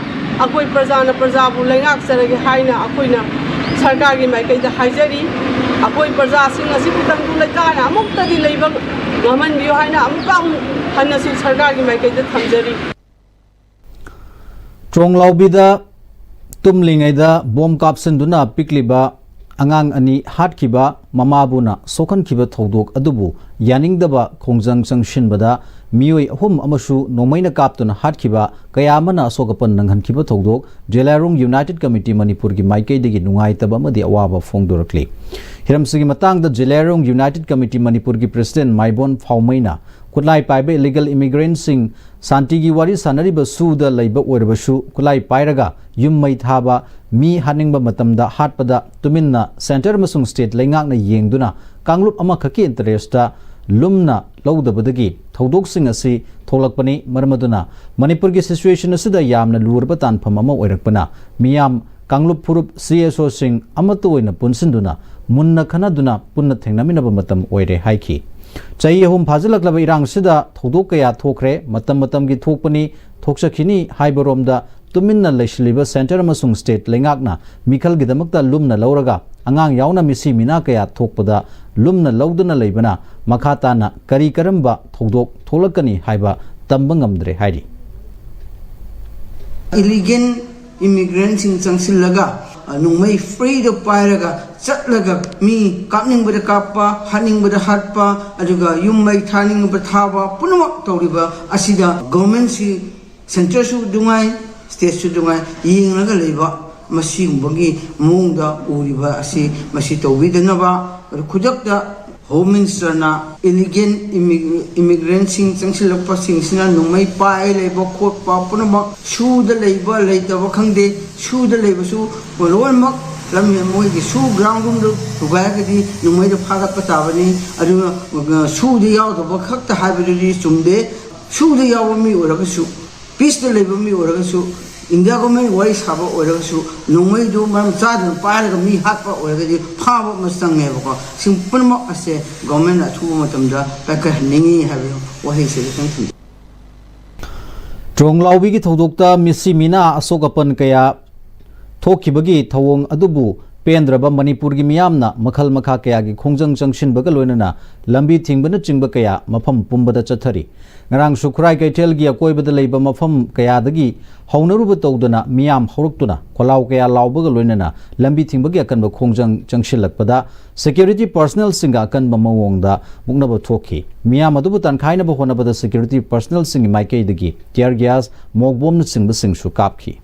ꯑꯩꯈꯣꯏ ꯄ꯭ꯔꯖꯥꯅ ꯄ꯭ꯔꯖꯥꯕꯨ ꯂꯩꯉꯥꯛꯆꯔꯒꯦ ꯍꯥꯏꯅ ꯑꯩꯈꯣꯏꯅ ꯁꯔꯀꯥꯔꯒꯤ ꯃꯥꯏꯀꯩꯗ ꯍꯥꯏꯖꯔꯤ꯫ ꯑꯩꯈꯣꯏ ꯄ꯭ꯔꯖꯥꯁꯤꯡ ꯑꯁꯤꯕꯨ ꯇꯪꯗꯨ ꯂꯩꯇꯥꯅ ꯑꯃꯨꯛꯇꯗꯤ ꯂꯩꯕ ꯉꯝꯍꯟꯕꯤꯌꯨ ꯍꯥꯏꯅ ꯑꯃꯨꯛꯀ ꯑꯃꯨꯛ ꯍꯟꯅꯁꯨ ꯁꯔꯀꯥꯔꯒꯤ ꯃꯥꯏꯀꯩꯗ ꯊꯝꯖꯔꯤ꯫ ꯇ꯭ꯔꯣꯡꯂꯥꯎꯕꯤꯗ ꯇꯨꯝꯂꯤꯉꯩꯗ ꯕꯣꯝ ꯀꯥꯞꯁꯤꯟꯗꯨꯅ ꯄꯤꯛꯂꯤꯕ ꯑꯉꯥꯡ ꯑꯅꯤ ꯍꯥꯠꯈꯤꯕ, ꯃꯃꯥꯕꯨꯅ ꯁꯣꯛꯍꯟꯈꯤꯕ ꯊꯧꯗꯣꯛ ꯑꯗꯨꯕꯨ ꯌꯥꯅꯤꯡꯗꯕ ꯈꯣꯡꯖꯪ ꯆꯪꯁꯤꯟꯕꯗ ꯃꯤꯑꯣꯏ ꯑꯍꯨꯝ ꯑꯃꯁꯨ ꯅꯣꯡꯃꯩꯅ ꯀꯥꯞꯇꯨꯅ ꯍꯥꯠꯈꯤꯕ, ꯀꯌꯥ ꯑꯃꯅ ꯑꯁꯣꯛ ꯑꯄꯟ ꯅꯪꯍꯟꯈꯤꯕ ꯊꯧꯗꯣꯛ ꯖꯦꯂꯥꯏꯔꯣꯡ ꯌꯨꯅꯥꯏꯇꯦꯗ ꯀꯃꯤꯇꯤ ꯃꯅꯤꯄꯨꯔꯒꯤ ꯃꯥꯏꯀꯩꯗꯒꯤ ꯅꯨꯡꯉꯥꯏꯇꯕ ꯑꯃꯗꯤ ꯑꯋꯥꯕ ꯐꯣꯡꯗꯣꯔꯛꯂꯤ꯫ ꯍꯤꯔꯝꯁꯤꯒꯤ ꯃꯇꯥꯡꯗ ꯖꯦꯂꯥꯏꯔꯣꯡ ꯌꯨꯅꯥꯏꯇꯦꯗ ꯀꯃꯤꯇꯤ ꯃꯅꯤꯄꯨꯔꯒꯤ ꯄ꯭ꯔꯦꯁꯤꯗꯦꯟꯠ ꯃꯥꯏꯕꯣꯟ ꯐꯥꯎꯃꯩꯅ ꯈꯨꯠꯂꯥꯏ ꯄꯥꯏꯕ ꯏꯂꯤꯒꯦꯜ ꯏꯃꯤꯒ꯭ꯔꯦꯟꯠꯁꯤꯡ ꯁꯥꯟꯇꯤꯒꯤ ꯋꯥꯔꯤ ꯁꯥꯟꯅꯔꯤꯕ ꯁꯨꯗ ꯂꯩꯕ ꯑꯣꯏꯔꯕꯁꯨ ꯈꯨꯠꯂꯥꯏ ꯄꯥꯏꯔꯒ ꯌꯨꯝ ꯃꯩ ꯊꯥꯕ, ꯃꯤ ꯍꯥꯠꯅꯤꯡꯕ ꯃꯇꯝꯗ ꯍꯥꯠꯄꯗ ꯇꯨꯃꯤꯟꯅ ꯁꯦꯟꯇꯔ ꯑꯃꯁꯨꯡ ꯁ꯭ꯇꯦꯠ ꯂꯩꯉꯥꯛꯅ ꯌꯦꯡꯗꯨꯅ ꯀꯥꯡꯂꯨꯞ ꯑꯃꯈꯛꯀꯤ ꯏꯟꯇꯔꯦꯁꯇ ꯂꯨꯝꯅ ꯂꯧꯗꯕꯗꯒꯤ ꯊꯧꯗꯣꯛꯁꯤꯡ ꯑꯁꯤ ꯊꯣꯛꯂꯛꯄꯅꯤ꯫ ꯃꯔꯝ ꯑꯗꯨꯅ ꯃꯅꯤꯄꯨꯔꯒꯤ ꯁꯤꯆꯨꯋꯦꯁꯟ ꯑꯁꯤꯗ ꯌꯥꯝꯅ ꯂꯨꯔꯕ ꯇꯥꯟꯐꯝ ꯑꯃ ꯑꯣꯏꯔꯛꯄꯅ ꯃꯤꯌꯥꯝ, ꯀꯥꯡꯂꯨꯞ ꯐꯨꯔꯨꯞ, ꯁꯤ ꯑꯦꯁ ꯑꯣꯁꯤꯡ ꯑꯃꯠꯇ ꯑꯣꯏꯅ ꯄꯨꯟꯁꯤꯟꯗꯨꯅ ꯃꯨꯟꯅ ꯈꯟꯅꯗꯨꯅ ꯄꯨꯟꯅ ꯊꯦꯡꯅꯃꯤꯟꯅꯕ ꯃꯇꯝ ꯑꯣꯏꯔꯦ ꯍꯥꯏꯈꯤ꯫ ꯆꯍꯤ ꯑꯍꯨꯝ ꯐꯥꯖꯤꯜꯂꯛꯂꯕ ꯏꯔꯥꯡꯁꯤꯗ ꯊꯧꯗꯣꯛ ꯀꯌꯥ ꯊꯣꯛꯈ꯭ꯔꯦ, ꯃꯇꯝ ꯃꯇꯝꯒꯤ ꯊꯣꯛꯄꯅꯤ, ꯊꯣꯛꯆꯈꯤꯅꯤ ꯍꯥꯏꯕꯔꯣꯝꯗ ꯇꯨꯃꯤꯟꯅ ꯂꯩꯁꯤꯜꯂꯤꯕ ꯁꯦꯟꯇꯔ ꯑꯃꯁꯨꯡ ꯁ꯭ꯇꯦꯠ ꯂꯩꯉꯥꯛꯅ ꯃꯤꯈꯜꯒꯤꯗꯃꯛꯇ ꯂꯨꯝꯅ ꯂꯧꯔꯒ ꯑꯉꯥꯡ ꯌꯥꯎꯅ ꯃꯤꯁꯤ ꯃꯤꯅꯥ ꯀꯌꯥ ꯊꯣꯛꯄꯗ ꯂꯨꯝꯅ ꯂꯧꯗꯨꯅ ꯂꯩꯕꯅ ꯃꯈꯥ ꯇꯥꯅ ꯀꯔꯤ ꯀꯔꯝꯕ ꯊꯧꯗꯣꯛ ꯊꯣꯛꯂꯛꯀꯅꯤ ꯍꯥꯏꯕ ꯇꯝꯕ ꯉꯝꯗ꯭ꯔꯦ ꯍꯥꯏꯔꯤ꯫ ꯏꯂꯤꯒꯦꯜ ꯏꯃꯤꯒ꯭ꯔꯦꯟꯁꯤꯡ ꯆꯪꯁꯤꯜꯂꯒ ꯅꯣꯡꯃꯩ ꯐ꯭ꯔꯤꯗ ꯄꯥꯏꯔꯒ ꯆꯠꯂꯒ ꯃꯤ ꯀꯥꯞꯅꯤꯡꯕꯗ ꯀꯥꯞꯄ, ꯍꯥꯠꯅꯤꯡꯕꯗ ꯍꯥꯠꯄ, ꯑꯗꯨꯒ ꯌꯨꯝ ꯃꯩ ꯊꯥꯅꯤꯡꯕ ꯊꯥꯕ ꯄꯨꯝꯅꯃꯛ ꯇꯧꯔꯤꯕ ꯑꯁꯤꯗ ꯒꯣꯔꯃꯦꯟꯁꯤ, ꯁꯦꯟꯇꯔꯁꯨ ꯅꯨꯡꯉꯥꯏ, ꯁ꯭ꯇꯦꯠꯁꯨ ꯅꯨꯡꯉꯥꯏ, ꯌꯦꯡꯂꯒ ꯂꯩꯕ ꯃꯁꯤꯒꯨꯝꯕꯒꯤ ꯃꯑꯣꯡꯗ ꯎꯔꯤꯕ ꯑꯁꯤ ꯃꯁꯤ ꯇꯧꯕꯤꯗꯅꯕ ꯈꯨꯗꯛꯇ ꯍꯣꯝ ꯃꯤꯅꯤꯁꯇꯔꯅ ꯏꯂꯤꯒꯦꯜ ꯏꯃꯤꯒ꯭ꯔꯦꯟꯁꯤꯡ ꯆꯪꯁꯤꯜꯂꯛꯄꯁꯤꯡꯁꯤꯅ ꯅꯣꯡꯃꯩ ꯄꯥꯏ ꯂꯩꯕ ꯈꯣꯠꯄ ꯄꯨꯝꯅꯃꯛ ꯁꯨꯗ ꯂꯩꯕ ꯂꯩꯇꯕ ꯈꯪꯗꯦ, ꯁꯨꯗ ꯂꯩꯕꯁꯨ ꯂꯣꯏꯅꯃꯛ ꯂꯝ ꯃꯣꯏꯒꯤ ꯁꯨ ꯒ꯭ꯔꯥꯎꯟ ꯔꯨꯝꯗ ꯊꯨꯒꯥꯏꯔꯒꯗꯤ ꯅꯣꯡꯃꯩꯗ ꯐꯥꯒꯠꯄ ꯇꯥꯕꯅꯤ꯫ ꯑꯗꯨꯅ ꯁꯨꯗ ꯌꯥꯎꯗꯕ ꯈꯛꯇ ꯍꯥꯏꯕꯗꯨꯗꯤ ꯆꯨꯝꯗꯦ꯫ ꯁꯨꯗ ꯌꯥꯎꯕ ꯃꯤ ꯑꯣꯏꯔꯒꯁꯨ, ꯄꯤꯁꯇ ꯂꯩꯕ ꯃꯤ ꯑꯣꯏꯔꯒꯁꯨ, ꯏꯟꯗꯤꯌꯥ ꯒꯣꯔꯃꯦꯟ ꯋꯥꯔꯤ ꯁꯥꯕ ꯑꯣꯏꯔꯒꯁꯨ, ꯅꯣꯡꯃꯩꯗꯨ ꯃꯔꯝ ꯆꯥꯗꯅ ꯄꯥꯏꯔꯒ ꯃꯤ ꯍꯥꯠꯄ ꯑꯣꯏꯔꯒꯗꯤ ꯐꯥꯕ ꯑꯃ ꯆꯪꯉꯦꯕꯀꯣ꯫ ꯁꯤ ꯄꯨꯝꯅꯃꯛ ꯑꯁꯦ ꯒꯣꯔꯃꯦꯟꯅ ꯑꯊꯨꯕ ꯃꯇꯝꯗ ꯄꯥꯏꯈꯠꯍꯟꯅꯤꯡꯉꯤ ꯍꯥꯏꯕ ꯋꯥꯍꯩꯁꯦ ꯈꯤꯇꯪ ꯊꯝꯖꯒꯦ꯫ ꯇ꯭ꯔꯣꯡꯂꯥꯎꯕꯤꯒꯤ ꯊꯧꯗꯣꯛꯇ ꯃꯤꯁꯤ ꯃꯤꯅꯥ ꯑꯁꯣꯛ ꯑꯄꯟ ꯀꯌꯥ ꯊꯣꯛꯈꯤꯕꯒꯤ ꯊꯧꯑꯣꯡ ꯑꯗꯨꯕꯨ ꯄꯦꯟꯗ꯭ꯔꯕ ꯃꯅꯤꯄꯨꯔꯒꯤ ꯃꯤꯌꯥꯝꯅ ꯃꯈꯜ ꯃꯈꯥ ꯀꯌꯥꯒꯤ ꯈꯣꯡꯖꯪ ꯆꯪꯁꯤꯟꯕꯒ ꯂꯣꯏꯅꯅ ꯂꯝꯕꯤ ꯊꯤꯡꯕꯅꯆꯤꯡꯕ ꯀꯌꯥ ꯃꯐꯝ ꯄꯨꯝꯕꯗ ꯆꯠꯊꯔꯤ꯫ ꯉꯔꯥꯡꯁꯨ ꯈꯨꯔꯥꯏ ꯀꯩꯊꯦꯜꯒꯤ ꯑꯀꯣꯏꯕꯗ ꯂꯩꯕ ꯃꯐꯝ ꯀꯌꯥꯗꯒꯤ ꯍꯧꯅꯔꯨꯕ ꯇꯧꯗꯅ ꯃꯤꯌꯥꯝ ꯍꯧꯔꯛꯇꯨꯅ ꯈꯣꯜꯂꯥꯎ ꯀꯌꯥ ꯂꯥꯎꯕꯒ ꯂꯣꯏꯅꯅ ꯂꯝꯕꯤ ꯊꯤꯡꯕꯒꯤ ꯑꯀꯟꯕ ꯈꯣꯡꯖꯪ ꯆꯪꯁꯤꯜꯂꯛꯄꯗ security personnelꯁꯤꯡꯒ ꯑꯀꯟꯕ ꯃꯑꯣꯡꯗ ꯃꯨꯛꯅꯕ ꯊꯣꯛꯈꯤ꯫ ꯃꯤꯌꯥꯝ ꯑꯗꯨꯕꯨ ꯇꯥꯟꯈꯥꯏꯅꯕ ꯍꯣꯠꯅꯕꯗ security personnelꯁꯤꯡꯒꯤ ꯃꯥꯏꯀꯩꯗꯒꯤ tear gas, ꯃꯣꯛ ꯕꯣꯝꯅꯆꯤꯡꯕꯁꯤꯡꯁꯨ ꯀꯥꯞꯈꯤ꯫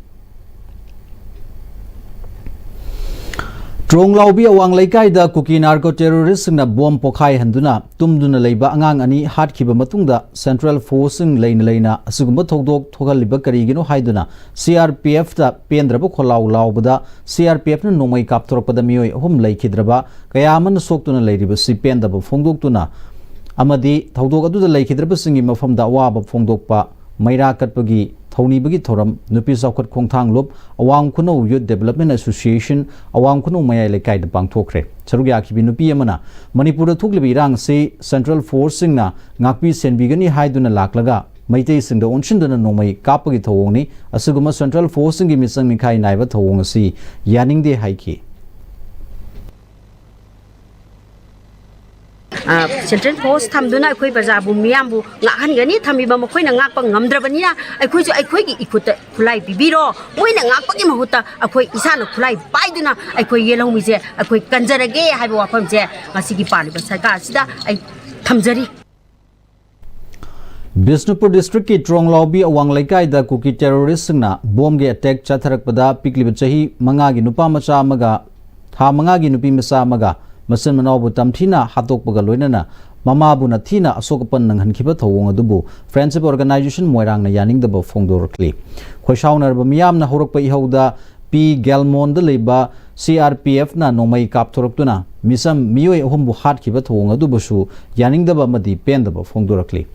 ꯇ꯭ꯔꯣꯡꯂꯥꯎꯕꯤ ꯑꯋꯥꯡ ꯂꯩꯀꯥꯏꯗ ꯀꯨꯀꯤ narco terroristꯁꯤꯡꯅ ꯕꯣꯝ ꯄꯣꯈꯥꯏꯍꯟꯗꯨꯅ ꯇꯨꯝꯗꯨꯅ ꯂꯩꯕ ꯑꯉꯥꯡ ꯑꯅꯤ ꯍꯥꯠꯈꯤꯕ ꯃꯇꯨꯡꯗ central forceꯁꯤꯡ ꯂꯩꯅ ꯂꯩꯅ ꯑꯁꯤꯒꯨꯝꯕ ꯊꯧꯗꯣꯛ ꯊꯣꯛꯍꯜꯂꯤꯕ ꯀꯔꯤꯒꯤꯅꯣ ꯍꯥꯏꯗꯨꯅ CRPFꯇ ꯄꯦꯟꯗ꯭ꯔꯕ ꯈꯣꯜꯂꯥꯎ ꯂꯥꯎꯕꯗ CRPFꯅ ꯅꯣꯡꯃꯩ ꯀꯥꯞꯊꯣꯔꯛꯄꯗ ꯃꯤꯑꯣꯏ ꯑꯍꯨꯝ ꯂꯩꯈꯤꯗ꯭ꯔꯕ ꯀꯌꯥ ꯑꯃꯅ ꯁꯣꯛꯇꯨꯅ ꯂꯩꯔꯤꯕꯁꯤ ꯄꯦꯟꯗꯕ ꯐꯣꯡꯗꯣꯛꯇꯨꯅ ꯑꯃꯗꯤ ꯊꯧꯗꯣꯛ ꯑꯗꯨꯗ ꯂꯩꯈꯤꯗ꯭ꯔꯕꯁꯤꯡꯒꯤ ꯃꯐꯝꯗ ꯑꯋꯥꯕ ꯐꯣꯡꯗꯣꯛꯄ ꯃꯩꯔꯥ ꯀꯠꯄꯒꯤ ꯊꯧꯅꯤꯕꯒꯤ ꯊꯧꯔꯝ ꯅꯨꯄꯤ ꯆꯥꯎꯈꯠ ꯈꯣꯡꯊꯥꯡꯂꯨꯞ, ꯑꯋꯥꯡ ꯈꯨꯅꯧ Youth Development Association, ꯑꯋꯥꯡ ꯈꯨꯅꯧ ꯃꯌꯥꯏ ꯂꯩꯀꯥꯏꯗ ꯄꯥꯡꯊꯣꯛꯈ꯭ꯔꯦ꯫ ꯁꯔꯨꯛ ꯌꯥꯈꯤꯕꯤ ꯅꯨꯄꯤ ꯑꯃꯅ ꯃꯅꯤꯄꯨꯔꯗ ꯊꯣꯛꯂꯤꯕ ꯏꯔꯥꯡ ꯑꯁꯤ central forceꯁꯤꯡꯅ ꯉꯥꯛꯄꯤ ꯁꯦꯟꯕꯤꯒꯅꯤ ꯍꯥꯏꯗꯨꯅ ꯂꯥꯛꯂꯒ ꯃꯩꯇꯩꯁꯤꯡꯗ ꯑꯣꯟꯁꯤꯟꯗꯨꯅ ꯅꯣꯡꯃꯩ ꯀꯥꯞꯄꯒꯤ ꯊꯧꯑꯣꯡꯅꯤ꯫ ꯑꯁꯤꯒꯨꯝꯕ central forceꯁꯤꯡꯒꯤ ꯃꯤꯆꯪ ꯃꯤꯈꯥꯏ ꯅꯥꯏꯕ ꯊꯧꯑꯣꯡ ꯑꯁꯤ ꯌꯥꯅꯤꯡꯗꯦ ꯍꯥꯏꯈꯤ꯫ ꯑ, central force ꯊꯝꯗꯨꯅ ꯑꯩꯈꯣꯏ ꯄ꯭ꯔꯖꯥꯕꯨ, ꯃꯤꯌꯥꯝꯕꯨ ꯉꯥꯛꯍꯟꯒꯅꯤ꯫ ꯊꯝꯃꯤꯕ ꯃꯈꯣꯏꯅ ꯉꯥꯛꯄ ꯉꯝꯗ꯭ꯔꯕꯅꯤꯅ ꯑꯩꯈꯣꯏꯁꯨ ꯑꯩꯈꯣꯏꯒꯤ ꯏꯈꯨꯠꯇ ꯈꯨꯠꯂꯥꯏ ꯄꯤꯕꯤꯔꯣ꯫ ꯃꯣꯏꯅ ꯉꯥꯛꯄꯒꯤ ꯃꯍꯨꯠꯇ ꯑꯩꯈꯣꯏ ꯏꯁꯥꯅ ꯈꯨꯠꯂꯥꯏ ꯄꯥꯏꯗꯨꯅ ꯑꯩꯈꯣꯏ ꯌꯦꯜꯍꯧꯃꯤꯁꯦ ꯑꯩꯈꯣꯏ ꯀꯟꯖꯔꯒꯦ ꯍꯥꯏꯕ ꯋꯥꯐꯝꯁꯦ ꯉꯁꯤꯒꯤ ꯄꯥꯜꯂꯤꯕ ꯁꯔꯀꯥꯔꯁꯤꯗ ꯑꯩ ꯊꯝꯖꯔꯤ꯫ ꯕꯤꯁꯅꯨꯄꯨꯔ districtꯀꯤ ꯇ꯭ꯔꯣꯡꯂꯥꯎꯕꯤ ꯑꯋꯥꯡ ꯂꯩꯀꯥꯏꯗ ꯀꯨꯀꯤ terroristꯁꯤꯡꯅ ꯕꯣꯝꯒꯤ attack ꯆꯠꯊꯔꯛꯄꯗ ꯄꯤꯛꯂꯤꯕ ꯆꯍꯤ ꯃꯉꯥꯒꯤ ꯅꯨꯄꯥ ꯃꯆꯥ ꯑꯃꯒ ꯊꯥ ꯃꯉꯥꯒꯤ ꯅꯨꯄꯤ ꯃꯆꯥ ꯑꯃꯒ ꯃꯆꯤꯟ ꯃꯅꯥꯎꯕꯨ ꯇꯝꯊꯤꯅ ꯍꯥꯠꯇꯣꯛꯄꯒ ꯂꯣꯏꯅꯅ ꯃꯃꯥꯕꯨꯅ ꯊꯤꯅ ꯑꯁꯣꯛ ꯑꯄꯟ ꯅꯪꯍꯟꯈꯤꯕ ꯊꯧꯑꯣꯡ ꯑꯗꯨꯕꯨ Friendship Organisation ꯃꯣꯏꯔꯥꯡꯅ ꯌꯥꯅꯤꯡꯗꯕ ꯐꯣꯡꯗꯣꯔꯛꯂꯤ꯫ ꯈꯣꯏꯁꯥꯎꯅꯔꯕ ꯃꯤꯌꯥꯝꯅ ꯍꯧꯔꯛꯄ ꯏꯍꯧꯗ ꯄꯤ ꯒꯦꯜꯃꯣꯟꯗ ꯂꯩꯕ CRPFꯅ ꯅꯣꯡꯃꯩ ꯀꯥꯞꯊꯣꯔꯛꯇꯨꯅ ꯃꯤꯆꯝ ꯃꯤꯑꯣꯏ ꯑꯍꯨꯝꯕꯨ ꯍꯥꯠꯈꯤꯕ ꯊꯧꯑꯣꯡ ꯑꯗꯨꯕꯨꯁꯨ ꯌꯥꯅꯤꯡꯗꯕ ꯑꯃꯗꯤ ꯄꯦꯟꯗꯕ ꯐꯣꯡꯗꯣꯔꯛꯂꯤ꯫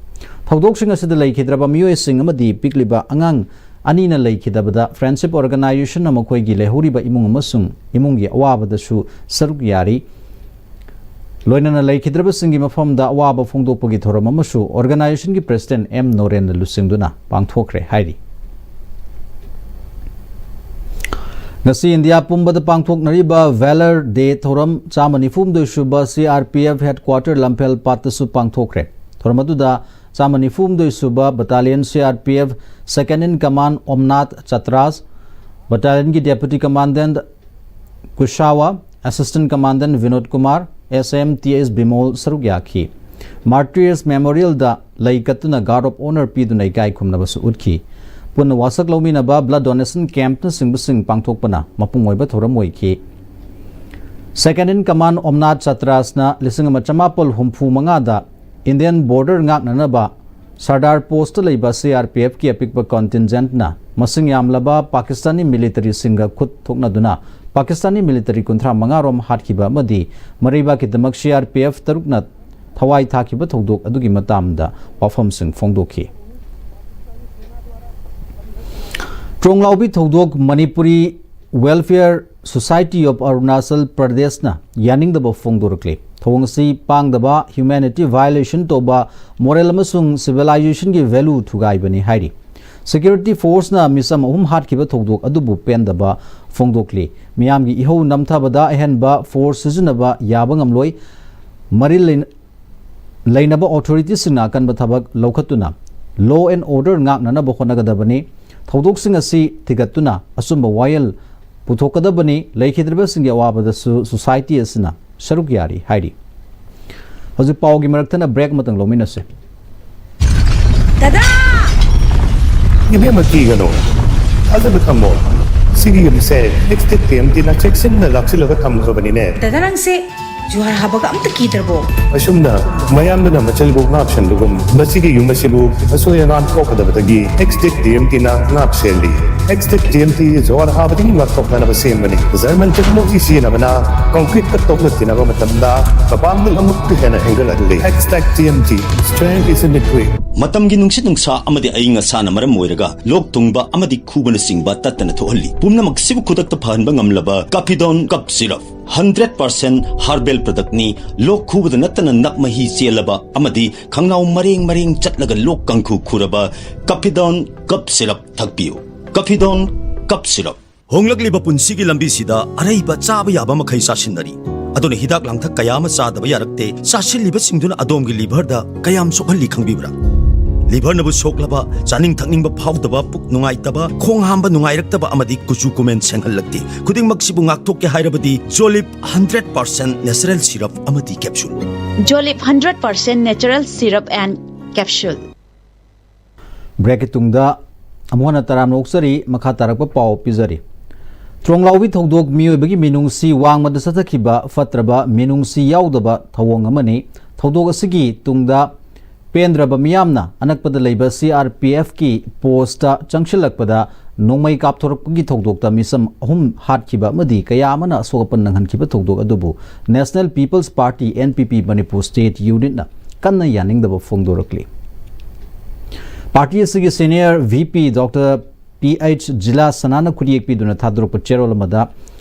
ꯊꯧꯗꯣꯛꯁꯤꯡ ꯑꯁꯤꯗ ꯂꯩꯈꯤꯗ꯭ꯔꯕ ꯃꯤꯑꯣꯏꯁꯤꯡ ꯑꯃꯗꯤ ꯄꯤꯛꯂꯤꯕ ꯑꯉꯥꯡ ꯑꯅꯤꯅ ꯂꯩꯈꯤꯗꯕꯗ Friendship Organisationꯅ ꯃꯈꯣꯏꯒꯤ ꯂꯩꯍꯧꯔꯤꯕ ꯏꯃꯨꯡ ꯑꯃꯁꯨꯡ ꯏꯃꯨꯡꯒꯤ ꯑꯋꯥꯕꯗꯁꯨ ꯁꯔꯨꯛ ꯌꯥꯔꯤ꯫ ꯂꯣꯏꯅꯅ ꯂꯩꯈꯤꯗ꯭ꯔꯕꯁꯤꯡꯒꯤ ꯃꯐꯝꯗ ꯑꯋꯥꯕ ꯐꯣꯡꯗꯣꯛꯄꯒꯤ ꯊꯧꯔꯝ ꯑꯃꯁꯨ organisationꯒꯤ president ꯑꯦꯝ ꯅꯣꯔꯦꯟꯅ ꯂꯨꯆꯤꯡꯗꯨꯅ ꯄꯥꯡꯊꯣꯛꯈ꯭ꯔꯦ ꯍꯥꯏꯔꯤ꯫ ꯉꯁꯤ ꯏꯟꯗꯤꯌꯥ ꯄꯨꯝꯕꯗ ꯄꯥꯡꯊꯣꯛꯅꯔꯤꯕ Valour Day ꯊꯧꯔꯝ ꯆꯥꯝꯃ ꯅꯤꯐꯨ ꯍꯨꯝꯗꯣꯏ ꯁꯨꯕ C R P F headquarter ꯂꯝꯐꯦꯜ ꯄꯥꯠꯇꯁꯨ ꯄꯥꯡꯊꯣꯛꯈ꯭ꯔꯦ꯫ ꯊꯧꯔꯝ ꯑꯗꯨꯗ ꯆꯥꯝꯃ ꯅꯤꯐꯨ ꯍꯨꯝꯗꯣꯏ ꯁꯨꯕ Battalion C R P F Second in Command Omnath Chatras, Battalionꯒꯤ Deputy Commandant Kushawa, Assistant Commandant Vinod Kumar, S M T S Bimol ꯁꯔꯨꯛ ꯌꯥꯈꯤ꯫ Martyrs Memorialꯗ ꯂꯩ ꯀꯠꯇꯨꯅ Guard of Honour ꯄꯤꯗꯨꯅ ꯏꯀꯥꯏ ꯈꯨꯝꯅꯕꯁꯨ ꯎꯠꯈꯤ꯫ ꯄꯨꯟꯅ ꯋꯥꯁꯛ ꯂꯧꯃꯤꯟꯅꯕ Blood Donation Campꯅꯆꯤꯡꯕꯁꯤꯡ ꯄꯥꯡꯊꯣꯛꯄꯅ ꯃꯄꯨꯡ ꯑꯣꯏꯕ ꯊꯧꯔꯝ ꯑꯣꯏꯈꯤ꯫ Second in Command Omnath Chatrasꯅ ꯂꯤꯁꯤꯡ ꯑꯃ ꯆꯃꯥꯄꯜ ꯍꯨꯝꯐꯨ ꯃꯉꯥꯗ Indian Border ꯉꯥꯛꯅꯅꯕ Sardar Postꯇ ꯂꯩꯕ C R P Fꯀꯤ ꯑꯄꯤꯛꯄ contingentꯅ ꯃꯁꯤꯡ ꯌꯥꯝꯂꯕ ꯄꯥꯀꯤꯁꯇꯥꯅꯤ militaryꯁꯤꯡꯒ ꯈꯨꯠ ꯊꯣꯛꯅꯗꯨꯅ ꯄꯥꯀꯤꯁꯇꯥꯅꯤ military ꯀꯨꯟꯊ꯭ꯔꯥ ꯃꯉꯥ ꯔꯣꯝ ꯍꯥꯠꯈꯤꯕ ꯑꯃꯗꯤ ꯃꯔꯩꯕꯥꯛꯀꯤꯗꯃꯛ C R P F ꯇꯔꯨꯛꯅ ꯊꯋꯥꯏ ꯊꯥꯈꯤꯕ ꯊꯧꯗꯣꯛ ꯑꯗꯨꯒꯤ ꯃꯇꯥꯡꯗ ꯋꯥꯐꯝꯁꯤꯡ ꯐꯣꯡꯗꯣꯛꯈꯤ꯫ ꯇ꯭ꯔꯣꯡꯂꯥꯎꯕꯤ ꯊꯧꯗꯣꯛ Manipuri Welfare Society of Arunachal Pradeshꯅ ꯌꯥꯅꯤꯡꯗꯕ ꯐꯣꯡꯗꯣꯔꯛꯂꯤ꯫ ꯊꯧꯑꯣꯡ ꯑꯁꯤ ꯄꯥꯡꯗꯕ, humanity violation ꯇꯧꯕ, moral ꯑꯃꯁꯨꯡ civilizationꯒꯤ value ꯊꯨꯒꯥꯏꯕꯅꯤ ꯍꯥꯏꯔꯤ꯫ Security forceꯅ ꯃꯤꯆꯝ ꯑꯍꯨꯝ ꯍꯥꯠꯈꯤꯕ ꯊꯧꯗꯣꯛ ꯑꯗꯨꯕꯨ ꯄꯦꯟꯗꯕ ꯐꯣꯡꯗꯣꯛꯂꯤ꯫ ꯃꯤꯌꯥꯝꯒꯤ ꯏꯍꯧ ꯅꯝꯊꯕꯗ ꯑꯍꯦꯟꯕ force ꯁꯤꯖꯤꯟꯅꯕ ꯌꯥꯕ ꯉꯝꯂꯣꯏ꯫ ꯃꯔꯤ ꯂꯩꯅ-, ꯂꯩꯅꯕ authorityꯁꯤꯡꯅ ꯑꯀꯟꯕ ꯊꯕꯛ ꯂꯧꯈꯠꯇꯨꯅ law and order ꯉꯥꯛꯅꯅꯕ ꯍꯣꯠꯅꯒꯗꯕꯅꯤ꯫ ꯊꯧꯗꯣꯛꯁꯤꯡ ꯑꯁꯤ ꯊꯤꯒꯠꯇꯨꯅ ꯑꯆꯨꯝꯕ ꯋꯥꯌꯦꯜ ꯄꯨꯊꯣꯛꯀꯗꯕꯅꯤ꯫ ꯂꯩꯈꯤꯗ꯭ꯔꯕꯁꯤꯡꯒꯤ ꯑꯋꯥꯕꯗꯁꯨ society ꯑꯁꯤꯅ ꯁꯔꯨꯛ ꯌꯥꯔꯤ ꯍꯥꯏꯔꯤ꯫ ꯍꯧꯖꯤꯛ ꯄꯥꯎꯒꯤ ꯃꯔꯛꯇꯅ break ꯑꯃꯇꯪ ꯂꯧꯃꯤꯟꯅꯁꯤ꯫ ꯗꯗꯥ! ꯏꯕꯦꯝꯃ, ꯀꯤꯒꯅꯨ꯫ ꯊꯥꯖꯕ ꯊꯝꯃꯣ꯫ ꯁꯤꯒꯤ ꯌꯨꯝꯁꯦ Extech T M Tꯅ ꯆꯦꯛꯁꯤꯟꯅ ꯂꯥꯛꯁꯤꯜꯂꯒ ꯊꯝꯈ꯭ꯔꯕꯅꯤꯅꯦ꯫ ꯗꯗꯥ, ꯅꯪꯁꯦ ꯖꯨꯍꯥꯔ ꯍꯥꯕꯒ ꯑꯝꯇ ꯀꯤꯗ꯭ꯔꯕꯣ? ꯑꯁꯨꯝꯅ ꯃꯌꯥꯝꯗꯨꯅ ꯃꯆꯜꯕꯨ ꯉꯥꯛ ꯁꯦꯟꯕꯒꯨꯝ, ꯃꯁꯤꯒꯤ ꯌꯨꯝ ꯑꯁꯤꯕꯨ ꯑꯁꯣꯏ ꯑꯉꯥꯝ ꯊꯣꯛꯀꯗꯕꯗꯒꯤ Extech T M Tꯅ ꯉꯥꯛ ꯁꯦꯜꯂꯤ꯫ Extech T M T ꯖꯨꯍꯥꯔ ꯍꯥꯕꯗꯒꯤ ꯉꯥꯛꯊꯣꯛꯅꯅꯕ ꯁꯦꯝꯕꯅꯤ꯫ German technology ꯁꯤꯖꯤꯟꯅꯕꯅ concreteꯀ ꯇꯣꯛꯅ ꯇꯤꯟꯅꯕ ꯃꯇꯝꯗ ꯃꯄꯥꯡꯒꯜ ꯑꯃꯨꯛꯀ ꯍꯦꯟꯅ ꯍꯦꯟꯒꯠꯍꯜꯂꯤ꯫ Extech T M T, strength is in the grit꯫ ꯃꯇꯝꯒꯤ ꯅꯨꯡꯁꯤꯠ ꯅꯨꯡꯁꯥ ꯑꯃꯗꯤ ꯑꯏꯪ ꯑꯁꯥꯅ ꯃꯔꯝ ꯑꯣꯏꯔꯒ ꯂꯣꯛ ꯊꯨꯡꯕ ꯑꯃꯗꯤ ꯈꯨꯕꯅꯆꯤꯡꯕ ꯇꯠꯇꯅ ꯊꯣꯛꯍꯜꯂꯤ꯫ ꯄꯨꯝꯅꯃꯛꯁꯤꯕꯨ ꯈꯨꯗꯛꯇ ꯐꯍꯟꯕ ꯉꯝꯂꯕ Capidon Cough Syrup, hundred percent herbal productꯅꯤ꯫ ꯂꯣꯛ ꯈꯨꯕꯗ ꯅꯠꯇꯅ ꯅꯞ ꯃꯍꯤ ꯆꯦꯜꯂꯕ ꯑꯃꯗꯤ ꯈꯪꯅꯥꯎ ꯃꯔꯦꯡ ꯃꯔꯦꯡ ꯆꯠꯂꯒ ꯂꯣꯛ ꯀꯥꯡꯈꯨ ꯈꯨꯔꯕ Capidon Cough Syrup ꯊꯛꯄꯤꯌꯨ꯫ Capidon Cough Syrup꯫ ꯍꯣꯡꯂꯛꯂꯤꯕ ꯄꯨꯟꯁꯤꯒꯤ ꯂꯝꯕꯤꯁꯤꯗ ꯑꯔꯩꯕ ꯆꯥꯕ ꯌꯥꯕ ꯃꯈꯩ ꯆꯥꯁꯤꯟꯅꯔꯤ꯫ ꯑꯗꯨꯅ ꯍꯤꯗꯥꯛ ꯂꯥꯡꯊꯛ ꯀꯌꯥ ꯑꯃ ꯆꯥꯗꯕ ꯌꯥꯔꯛꯇꯦ꯫ ꯆꯥꯁꯤꯜꯂꯤꯕꯁꯤꯡꯗꯨꯅ ꯑꯗꯣꯝꯒꯤ ꯂꯤꯚꯔꯗ ꯀꯌꯥꯝ ꯁꯣꯛꯍꯜꯂꯤ ꯈꯪꯕꯤꯕ꯭ꯔꯥ? ꯂꯤꯚꯔꯅꯕꯨ ꯁꯣꯛꯂꯕ, ꯆꯥꯅꯤꯡ ꯊꯛꯅꯤꯡꯕ ꯐꯥꯎꯗꯕ, ꯄꯨꯛ ꯅꯨꯡꯉꯥꯏꯇꯕ, ꯈꯣꯡ ꯍꯥꯝꯕ ꯅꯨꯡꯉꯥꯏꯔꯛꯇꯕ ꯑꯃꯗꯤ ꯀꯨꯆꯨ ꯀꯨꯃꯦꯟ ꯁꯦꯡꯍꯜꯂꯛꯇꯦ꯫ ꯈꯨꯗꯤꯡꯃꯛꯁꯤꯕꯨ ꯉꯥꯛꯊꯣꯛꯀꯦ ꯍꯥꯏꯔꯕꯗꯤ ꯖꯣꯂꯤꯞ ꯍꯟꯗ꯭ꯔꯦꯠ ꯄꯥꯔꯁꯦꯟ ꯅꯦꯆꯔꯦꯜ ꯁꯤꯔꯞ ꯑꯃꯗꯤ capsule. Jolip hundred percent natural syrup and capsule. ꯕ꯭ꯔꯦꯛꯀꯤ ꯇꯨꯡꯗ ꯑꯃꯨꯛ ꯍꯟꯅ ꯇꯔꯥꯝꯅ ꯑꯣꯛꯆꯔꯤ꯫ ꯃꯈꯥ ꯇꯥꯔꯛꯄ ꯄꯥꯎ ꯄꯤꯖꯔꯤ꯫ ꯇ꯭ꯔꯣꯡꯂꯥꯎꯕꯤ ꯊꯧꯗꯣꯛ ꯃꯤꯑꯣꯏꯕꯒꯤ ꯃꯤꯅꯨꯡꯁꯤ ꯋꯥꯡꯃꯗ ꯆꯠꯊꯈꯤꯕ ꯐꯠꯇ꯭ꯔꯕ ꯃꯤꯅꯨꯡꯁꯤ ꯌꯥꯎꯗꯕ ꯊꯧꯑꯣꯡ ꯑꯃꯅꯤ꯫ ꯊꯧꯗꯣꯛ ꯑꯁꯤꯒꯤ ꯇꯨꯡꯗ ꯄꯦꯟꯗ꯭ꯔꯕ ꯃꯤꯌꯥꯝꯅ ꯑꯅꯛꯄꯗ ꯂꯩꯕ ꯁꯤ ꯑꯥꯔ ꯄꯤ ꯑꯦꯐꯀꯤ ꯄꯣꯁꯇ ꯆꯪꯁꯤꯜꯂꯛꯄꯗ ꯅꯣꯡꯃꯩ ꯀꯥꯞꯊꯣꯔꯛꯄꯒꯤ ꯊꯧꯗꯣꯛꯇ ꯃꯤꯆꯝ ꯑꯍꯨꯝ ꯍꯥꯠꯈꯤꯕ ꯑꯃꯗꯤ ꯀꯌꯥ ꯑꯃꯅ ꯑꯁꯣꯛ ꯑꯄꯟ ꯅꯪꯍꯟꯈꯤꯕ ꯊꯧꯗꯣꯛ ꯑꯗꯨꯕꯨ National People's Party, N P P, Manipur state ꯌꯨꯅꯤꯠꯅ ꯀꯟꯅ ꯌꯥꯅꯤꯡꯗꯕ ꯐꯣꯡꯗꯣꯔꯛꯂꯤ꯫ ꯄꯥꯔꯇꯤ ꯑꯁꯤꯒꯤ senior V P doctor P H ꯖꯤꯂꯥ ꯁꯅꯥꯅ ꯈꯨꯠꯌꯦꯛ ꯄꯤꯗꯨꯅ ꯊꯥꯗꯣꯔꯛꯄ ꯆꯦꯔꯣꯜ ꯑꯃꯗ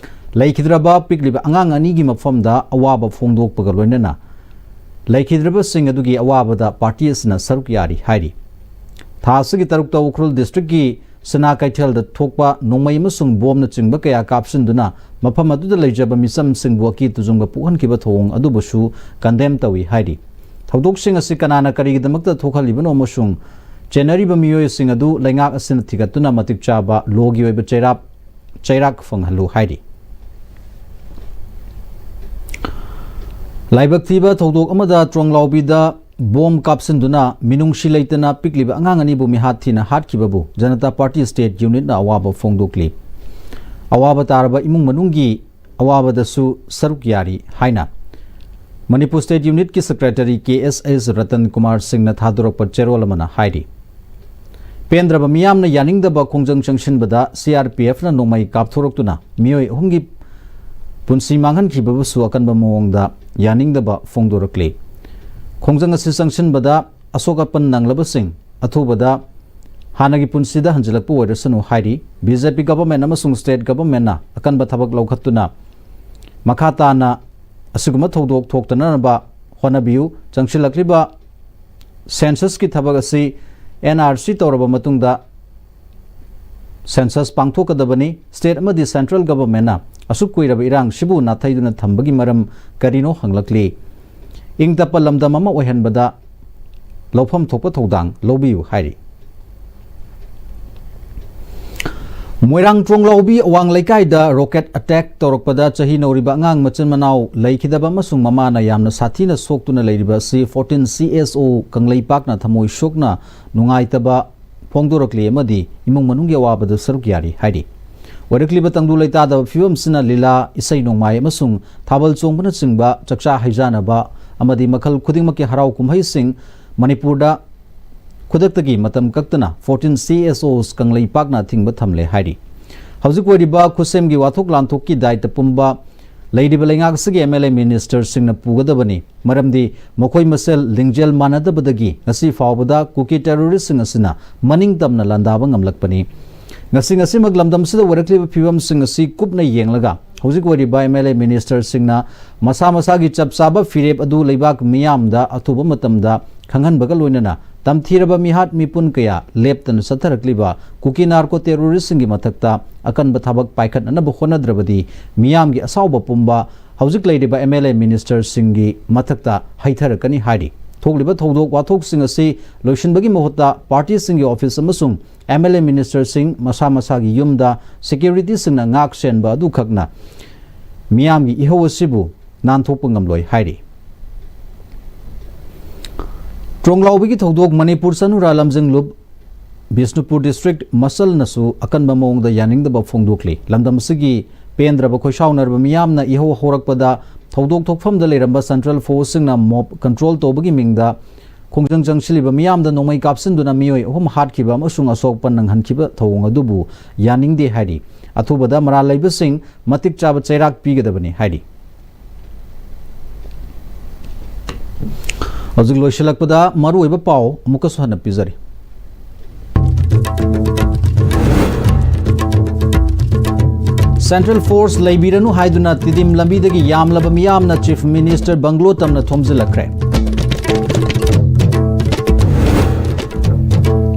ꯂꯩꯈꯤꯗ꯭ꯔꯕ ꯄꯤꯛꯂꯤꯕ ꯑꯉꯥꯡ ꯑꯅꯤꯒꯤ ꯃꯐꯝꯗ ꯑꯋꯥꯕ ꯐꯣꯡꯗꯣꯛꯄꯒ ꯂꯣꯏꯅꯅ ꯂꯩꯈꯤꯗ꯭ꯔꯕꯁꯤꯡ ꯑꯗꯨꯒꯤ ꯑꯋꯥꯕꯗ ꯄꯥꯔꯇꯤ ꯑꯁꯤꯅ ꯁꯔꯨꯛ ꯌꯥꯔꯤ ꯍꯥꯏꯔꯤ꯫ ꯊꯥ ꯑꯁꯤꯒꯤ ꯇꯔꯨꯛꯇ ꯎꯈ꯭ꯔꯨꯜ ꯗꯤꯁꯇ꯭ꯔꯤꯛꯀꯤ ꯁꯅꯥ ꯀꯩꯊꯦꯜꯗ ꯊꯣꯛꯄ ꯅꯣꯡꯃꯩ ꯑꯃꯁꯨꯡ ꯕꯣꯝꯅꯆꯤꯡꯕ ꯀꯌꯥ ꯀꯥꯞꯁꯤꯟꯗꯨꯅ ꯃꯐꯝ ꯑꯗꯨꯗ ꯂꯩꯖꯕ ꯃꯤꯆꯝꯁꯤꯡꯕꯨ ꯑꯀꯤ ꯇꯨꯖꯨꯡꯕ ꯄꯣꯛꯍꯟꯈꯤꯕ ꯊꯧꯑꯣꯡ ꯑꯗꯨꯕꯨꯁꯨ ꯀꯟꯗꯦꯝ ꯇꯧꯏ ꯍꯥꯏꯔꯤ꯫ ꯊꯧꯗꯣꯛꯁꯤꯡ ꯑꯁꯤ ꯀꯅꯥꯅ ꯀꯔꯤꯒꯤꯗꯃꯛꯇ ꯊꯣꯛꯍꯜꯂꯤꯕꯅꯣ ꯑꯃꯁꯨꯡ ꯆꯦꯟꯅꯔꯤꯕ ꯃꯤꯑꯣꯏꯁꯤꯡ ꯑꯗꯨ ꯂꯩꯉꯥꯛ ꯑꯁꯤꯅ ꯊꯤꯒꯠꯇꯨꯅ ꯃꯇꯤꯛ ꯆꯥꯕ ꯂꯣꯒꯤ ꯑꯣꯏꯕ ꯆꯩꯔꯥꯛ ꯆꯩꯔꯥꯛ ꯐꯪꯍꯜꯂꯨ ꯍꯥꯏꯔꯤ꯫ ꯂꯥꯏꯕꯛ ꯊꯤꯕ ꯊꯧꯗꯣꯛ ꯑꯃꯗ ꯇ꯭ꯔꯣꯡꯂꯥꯎꯕꯤꯗ ꯕꯣꯝ ꯀꯥꯞꯁꯤꯟꯗꯨꯅ ꯃꯤꯅꯨꯡꯁꯤ ꯂꯩꯇꯅ ꯄꯤꯛꯂꯤꯕ ꯑꯉꯥꯡ ꯑꯅꯤꯕꯨ ꯃꯤꯍꯥꯠ ꯊꯤꯅ ꯍꯥꯠꯈꯤꯕꯕꯨ ꯖꯅꯇꯥ ꯄꯥꯔꯇꯤ ꯁ꯭ꯇꯦꯠ ꯌꯨꯅꯤꯠꯅ ꯑꯋꯥꯕ ꯐꯣꯡꯗꯣꯛꯂꯤ꯫ ꯑꯋꯥꯕ ꯇꯥꯔꯕ ꯏꯃꯨꯡ ꯃꯅꯨꯡꯒꯤ ꯑꯋꯥꯕꯗꯁꯨ ꯁꯔꯨꯛ ꯌꯥꯔꯤ ꯍꯥꯏꯅ ꯃꯅꯤꯄꯨꯔ ꯁ꯭ꯇꯦꯠ ꯌꯨꯅꯤꯠꯀꯤ ꯁꯦꯀ꯭ꯔꯦꯇꯔꯤ ꯀꯦ ꯑꯦꯁ ꯑꯦꯁ ꯔꯇꯟ ꯀꯨꯃꯥꯔ ꯁꯤꯡꯅ ꯊꯥꯗꯣꯔꯛꯄ ꯆꯦꯔꯣꯜ ꯑꯃꯅ ꯍꯥꯏꯔꯤ꯫ ꯄꯦꯟꯗ꯭ꯔꯕ ꯃꯤꯌꯥꯝꯅ ꯌꯥꯅꯤꯡꯗꯕ ꯈꯣꯡꯖꯪ ꯆꯪꯁꯤꯟꯕꯗ ꯁꯤ ꯑꯥꯔ ꯄꯤ ꯑꯦꯐꯅ ꯅꯣꯡꯃꯩ ꯀꯥꯞꯊꯣꯔꯛꯇꯨꯅ ꯃꯤꯑꯣꯏ ꯑꯍꯨꯝꯒꯤ ꯄꯨꯟꯁꯤ ꯃꯥꯡꯍꯟꯈꯤꯕꯕꯨꯁꯨ ꯑꯀꯟꯕ ꯃꯑꯣꯡꯗ ꯌꯥꯅꯤꯡꯗꯕ ꯐꯣꯡꯗꯣꯔꯛꯂꯤ꯫ ꯈꯣꯡꯖꯪ ꯑꯁꯤ ꯆꯪꯁꯤꯟꯕꯗ ꯑꯁꯣꯛ ꯑꯄꯟ ꯅꯪꯂꯕꯁꯤꯡ ꯑꯊꯨꯕꯗ ꯍꯥꯟꯅꯒꯤ ꯄꯨꯟꯁꯤꯗ ꯍꯟꯖꯤꯜꯂꯛꯄ ꯑꯣꯏꯔꯁꯅꯨ ꯍꯥꯏꯔꯤ꯫ ꯕꯤ ꯖꯦ ꯄꯤ ꯒꯚꯔꯟꯃꯦꯟꯠ ꯑꯃꯁꯨꯡ ꯁ꯭ꯇꯦꯠ ꯒꯚꯔꯟꯃꯦꯟꯠꯅ ꯑꯀꯟꯕ ꯊꯕꯛ ꯂꯧꯈꯠꯇꯨꯅ ꯃꯈꯥ ꯇꯥꯅ ꯑꯁꯤꯒꯨꯝꯕ ꯊꯧꯗꯣꯛ ꯊꯣꯛꯇꯅꯅꯕ ꯍꯣꯠꯅꯕꯤꯌꯨ꯫ ꯆꯪꯁꯤꯜꯂꯛꯂꯤꯕ ꯁꯦꯟꯁꯁꯀꯤ ꯊꯕꯛ ꯑꯁꯤ ꯑꯦꯟ ꯑꯥꯔ ꯁꯤ ꯇꯧꯔꯕ ꯃꯇꯨꯡꯗ census ꯄꯥꯡꯊꯣꯛꯀꯗꯕꯅꯤ꯫ State ꯑꯃꯗꯤ central governmentꯅ ꯑꯁꯨꯛ ꯀꯨꯏꯔꯕ ꯏꯔꯥꯡꯁꯤꯕꯨ ꯅꯥꯊꯩꯗꯨꯅ ꯊꯝꯕꯒꯤ ꯃꯔꯝ ꯀꯔꯤꯅꯣ ꯍꯪꯂꯛꯂꯤ꯫ ꯏꯪ ꯇꯞꯄ ꯂꯝꯗꯝ ꯑꯃ ꯑꯣꯏꯍꯟꯕꯗ ꯂꯧꯐꯝ ꯊꯣꯛꯄ ꯊꯧꯗꯥꯡ ꯂꯧꯕꯤꯌꯨ ꯍꯥꯏꯔꯤ꯫ ꯃꯣꯏꯔꯥꯡ ꯇ꯭ꯔꯣꯡꯂꯥꯎꯕꯤ ꯑꯋꯥꯡ ꯂꯩꯀꯥꯏꯗ rocket attack ꯇꯧꯔꯛꯄꯗ ꯆꯍꯤ ꯅꯧꯔꯤꯕ ꯑꯉꯥꯡ ꯃꯆꯤꯟ ꯃꯅꯥꯎ ꯂꯩꯈꯤꯗꯕ ꯑꯃꯁꯨꯡ ꯃꯃꯥꯅ ꯌꯥꯝꯅ ꯁꯥꯊꯤꯅ ꯁꯣꯛꯇꯨꯅ ꯂꯩꯔꯤꯕ ꯑꯁꯤ fourteen C S O ꯀꯪꯂꯩꯄꯥꯛꯅ ꯊꯃꯣꯏ ꯁꯣꯛꯅ ꯅꯨꯡꯉꯥꯏꯇꯕ ꯐꯣꯡꯗꯣꯔꯛꯂꯤ ꯑꯃꯗꯤ ꯏꯃꯨꯡ ꯃꯅꯨꯡꯒꯤ ꯑꯋꯥꯕꯗ ꯁꯔꯨꯛ ꯌꯥꯔꯤ ꯍꯥꯏꯔꯤ꯫ ꯑꯣꯏꯔꯛꯂꯤꯕ ꯇꯪꯗꯨ ꯂꯩꯇꯥꯗꯕ ꯐꯤꯕꯝꯁꯤꯅ ꯂꯤꯂꯥ, ꯏꯁꯩ ꯅꯣꯡꯃꯥꯏ ꯑꯃꯁꯨꯡ ꯊꯥꯕꯜ ꯆꯣꯡꯕꯅꯆꯤꯡꯕ ꯆꯥꯛꯆꯥ ꯍꯩꯖꯥꯅꯕ ꯑꯃꯗꯤ ꯃꯈꯜ ꯈꯨꯗꯤꯡꯃꯛꯀꯤ ꯍꯔꯥꯎ ꯀꯨꯝꯍꯩꯁꯤꯡ ꯃꯅꯤꯄꯨꯔꯗ ꯈꯨꯗꯛꯇꯒꯤ ꯃꯇꯝ ꯀꯛꯇꯅ fourteen C S Os ꯀꯪꯂꯩꯄꯥꯛꯅ ꯑꯊꯤꯡꯕ ꯊꯝꯂꯦ ꯍꯥꯏꯔꯤ꯫ ꯍꯧꯖꯤꯛ ꯑꯣꯏꯔꯤꯕ ꯈꯨꯠꯁꯦꯝꯒꯤ ꯋꯥꯊꯣꯛ ꯂꯥꯟꯊꯣꯛꯀꯤ ꯗꯥꯏꯇ ꯄꯨꯝꯕ ꯂꯩꯔꯤꯕ ꯂꯩꯉꯥꯛ ꯑꯁꯤꯒꯤ M L A ministerꯁꯤꯡꯅ ꯄꯨꯒꯗꯕꯅꯤ꯫ ꯃꯔꯝꯗꯤ ꯃꯈꯣꯏ ꯃꯁꯦꯜ ꯂꯤꯡꯖꯦꯜ ꯃꯥꯟꯅꯗꯕꯗꯒꯤ ꯉꯁꯤ ꯐꯥꯎꯕꯗ ꯀꯨꯀꯤ terroristꯁꯤꯡ ꯑꯁꯤꯅ ꯃꯅꯤꯡ ꯇꯝꯅ ꯂꯥꯟꯗꯥꯕ ꯉꯝꯂꯛꯄꯅꯤ꯫ ꯉꯁꯤ ꯉꯁꯤꯃꯛ ꯂꯝꯗꯝꯁꯤꯗ ꯑꯣꯏꯔꯛꯂꯤꯕ ꯐꯤꯕꯝꯁꯤꯡ ꯑꯁꯤ ꯀꯨꯞꯅ ꯌꯦꯡꯂꯒ ꯍꯧꯖꯤꯛ ꯑꯣꯏꯔꯤꯕ M L A ministerꯁꯤꯡꯅ ꯃꯁꯥ ꯃꯁꯥꯒꯤ ꯆꯞ ꯆꯥꯕ ꯐꯤꯔꯦꯞ ꯑꯗꯨ ꯂꯩꯕꯥꯛ ꯃꯤꯌꯥꯝꯗ ꯑꯊꯨꯕ ꯃꯇꯝꯗ ꯈꯪꯍꯟꯕꯒ ꯂꯣꯏꯅꯅ ꯇꯝꯊꯤꯔꯕ ꯃꯤꯍꯥꯠ ꯃꯤꯄꯨꯟ ꯀꯌꯥ ꯂꯦꯞꯇꯅ ꯆꯠꯊꯔꯛꯂꯤꯕ ꯀꯨꯀꯤ narco terroristꯁꯤꯡꯒꯤ ꯃꯊꯛꯇ ꯑꯀꯟꯕ ꯊꯕꯛ ꯄꯥꯏꯈꯠꯅꯅꯕ ꯍꯣꯠꯅꯗ꯭ꯔꯕꯗꯤ ꯃꯤꯌꯥꯝꯒꯤ ꯑꯁꯥꯎꯕ ꯄꯨꯝꯕ ꯍꯧꯖꯤꯛ ꯂꯩꯔꯤꯕ M L A ministerꯁꯤꯡꯒꯤ ꯃꯊꯛꯇ ꯍꯩꯊꯔꯛꯀꯅꯤ ꯍꯥꯏꯔꯤ꯫ ꯊꯣꯛꯂꯤꯕ ꯊꯧꯗꯣꯛ ꯋꯥꯊꯣꯛꯁꯤꯡ ꯑꯁꯤ ꯂꯣꯏꯁꯤꯟꯕꯒꯤ ꯃꯍꯨꯠꯇ partyꯁꯤꯡꯒꯤ office ꯑꯃꯁꯨꯡ M L A ministerꯁꯤꯡ ꯃꯁꯥ ꯃꯁꯥꯒꯤ ꯌꯨꯝꯗ securityꯁꯤꯡꯅ ꯉꯥꯛ ꯁꯦꯟꯕ ꯑꯗꯨꯈꯛꯅ ꯃꯤꯌꯥꯝꯒꯤ ꯏꯍꯧ ꯑꯁꯤꯕꯨ ꯅꯥꯟꯊꯣꯛꯄ ꯉꯝꯂꯣꯏ ꯍꯥꯏꯔꯤ꯫ ꯇ꯭ꯔꯣꯡꯂꯥꯎꯕꯤꯒꯤ ꯊꯧꯗꯣꯛ ꯃꯅꯤꯄꯨꯔ ꯆꯅꯨꯔꯥ ꯂꯝꯖꯤꯡꯂꯨꯞ ꯕꯤꯁꯅꯨꯄꯨꯔ district ꯃꯁꯜꯅꯁꯨ ꯑꯀꯟꯕ ꯃꯑꯣꯡꯗ ꯌꯥꯅꯤꯡꯗꯕ ꯐꯣꯡꯗꯣꯛꯂꯤ꯫ ꯂꯝꯗꯝ ꯑꯁꯤꯒꯤ ꯄꯦꯟꯗ꯭ꯔꯕ ꯈꯣꯏꯁꯥꯎꯅꯔꯕ ꯃꯤꯌꯥꯝꯅ ꯏꯍꯧ ꯍꯧꯔꯛꯄꯗ ꯊꯧꯗꯣꯛ ꯊꯣꯛꯐꯝꯗ ꯂꯩꯔꯝꯕ central forceꯁꯤꯡꯅ mob control ꯇꯧꯕꯒꯤ ꯃꯤꯡꯗ ꯈꯣꯡꯖꯪ ꯆꯪꯁꯤꯜꯂꯤꯕ ꯃꯤꯌꯥꯝꯗ ꯅꯣꯡꯃꯩ ꯀꯥꯞꯁꯤꯟꯗꯨꯅ ꯃꯤꯑꯣꯏ ꯑꯍꯨꯝ ꯍꯥꯠꯈꯤꯕ ꯑꯃꯁꯨꯡ ꯑꯁꯣꯛꯄ ꯅꯪꯍꯟꯈꯤꯕ ꯊꯧꯑꯣꯡ ꯑꯗꯨꯕꯨ ꯌꯥꯅꯤꯡꯗꯦ ꯍꯥꯏꯔꯤ꯫ ꯑꯊꯨꯕꯗ ꯃꯔꯥꯜ ꯂꯩꯕꯁꯤꯡ ꯃꯇꯤꯛ ꯆꯥꯕ ꯆꯩꯔꯥꯛ ꯄꯤꯒꯗꯕꯅꯤ ꯍꯥꯏꯔꯤ꯫ ꯍꯧꯖꯤꯛ ꯂꯣꯏꯁꯤꯜꯂꯛꯄꯗ ꯃꯔꯨꯑꯣꯏꯕ ꯄꯥꯎ ꯑꯃꯨꯛꯀꯁꯨ ꯍꯟꯅ ꯄꯤꯖꯔꯤ꯫ Central force ꯂꯩꯕꯤꯔꯅꯨ ꯍꯥꯏꯗꯨꯅ ꯇꯤꯗꯤꯝ ꯂꯝꯕꯤꯗꯒꯤ ꯌꯥꯝꯂꯕ ꯃꯤꯌꯥꯝꯅ Chief Minister bungalow ꯇꯝꯅ ꯊꯣꯝꯖꯤꯜꯂꯛꯈ꯭ꯔꯦ꯫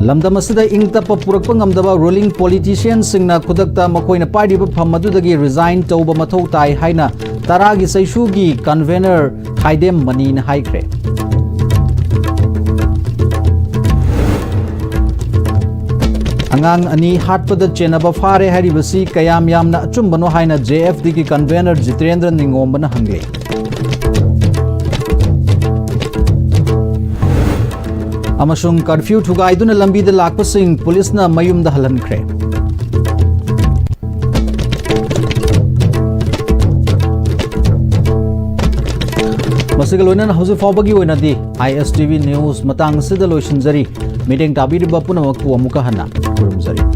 ꯂꯝꯗꯝ ꯑꯁꯤꯗ ꯏꯪ ꯇꯞꯄ ꯄꯨꯔꯛꯄ ꯉꯝꯗꯕ ꯔꯨꯂꯤꯡ ꯄꯣꯂꯤꯇꯤꯁꯤꯌꯟꯁꯤꯡꯅ ꯈꯨꯗꯛꯇ ꯃꯈꯣꯏꯅ ꯄꯥꯏꯔꯤꯕ ꯐꯝ ꯑꯗꯨꯗꯒꯤ ꯔꯤꯖꯥꯏꯟ ꯇꯧꯕ ꯃꯊꯧ ꯇꯥꯏ ꯍꯥꯏꯅ ꯇꯔꯥꯒꯤ ꯆꯩꯁꯨꯒꯤ ꯀꯟꯚꯦꯅꯔ ꯈꯥꯏꯗꯦꯝ ꯃꯅꯤꯅ ꯍꯥꯏꯈ꯭ꯔꯦ꯫ ꯑꯉꯥꯡ ꯑꯅꯤ ꯍꯥꯠꯄꯗ ꯆꯦꯟꯅꯕ ꯐꯥꯔꯦ ꯍꯥꯏꯔꯤꯕꯁꯤ ꯀꯌꯥꯝ ꯌꯥꯝꯅ ꯑꯆꯨꯝꯕꯅꯣ ꯍꯥꯏꯅ ꯖꯦ ꯑꯦꯐ ꯗꯤꯒꯤ ꯀꯟꯚꯦꯅꯔ ꯖꯤꯇꯦꯟꯗ꯭ꯔ ꯅꯤꯡꯉꯣꯝꯕꯅ ꯍꯪꯂꯤ꯫ ꯑꯃꯁꯨꯡ ꯀꯔꯐ꯭ꯌꯨ ꯊꯨꯒꯥꯏꯗꯨꯅ ꯂꯝꯕꯤꯗ ꯂꯥꯛꯄꯁꯤꯡ ꯄꯨꯂꯤꯁꯅ ꯃꯌꯨꯝꯗ ꯍꯜꯍꯟꯈ꯭ꯔꯦ꯫ ꯃꯁꯤꯒ ꯂꯣꯏꯅꯅ ꯍꯧꯖꯤꯛ ꯐꯥꯎꯕꯒꯤ ꯑꯣꯏꯅꯗꯤ ꯑꯥꯏ ꯑꯦꯁ ꯇꯤ ꯚꯤ ꯅ꯭ꯌꯨꯁ ꯃꯇꯥꯡ ꯑꯁꯤꯗ ꯂꯣꯏꯁꯤꯟꯖꯔꯤ꯫ ꯃꯤꯠꯌꯦꯡ ꯇꯥꯕꯤꯔꯤꯕ ꯄꯨꯝꯅꯃꯛꯄꯨ ꯑꯃꯨꯛꯀ ꯍꯟꯅ ꯈꯨꯔꯨꯝꯖꯔꯤ꯫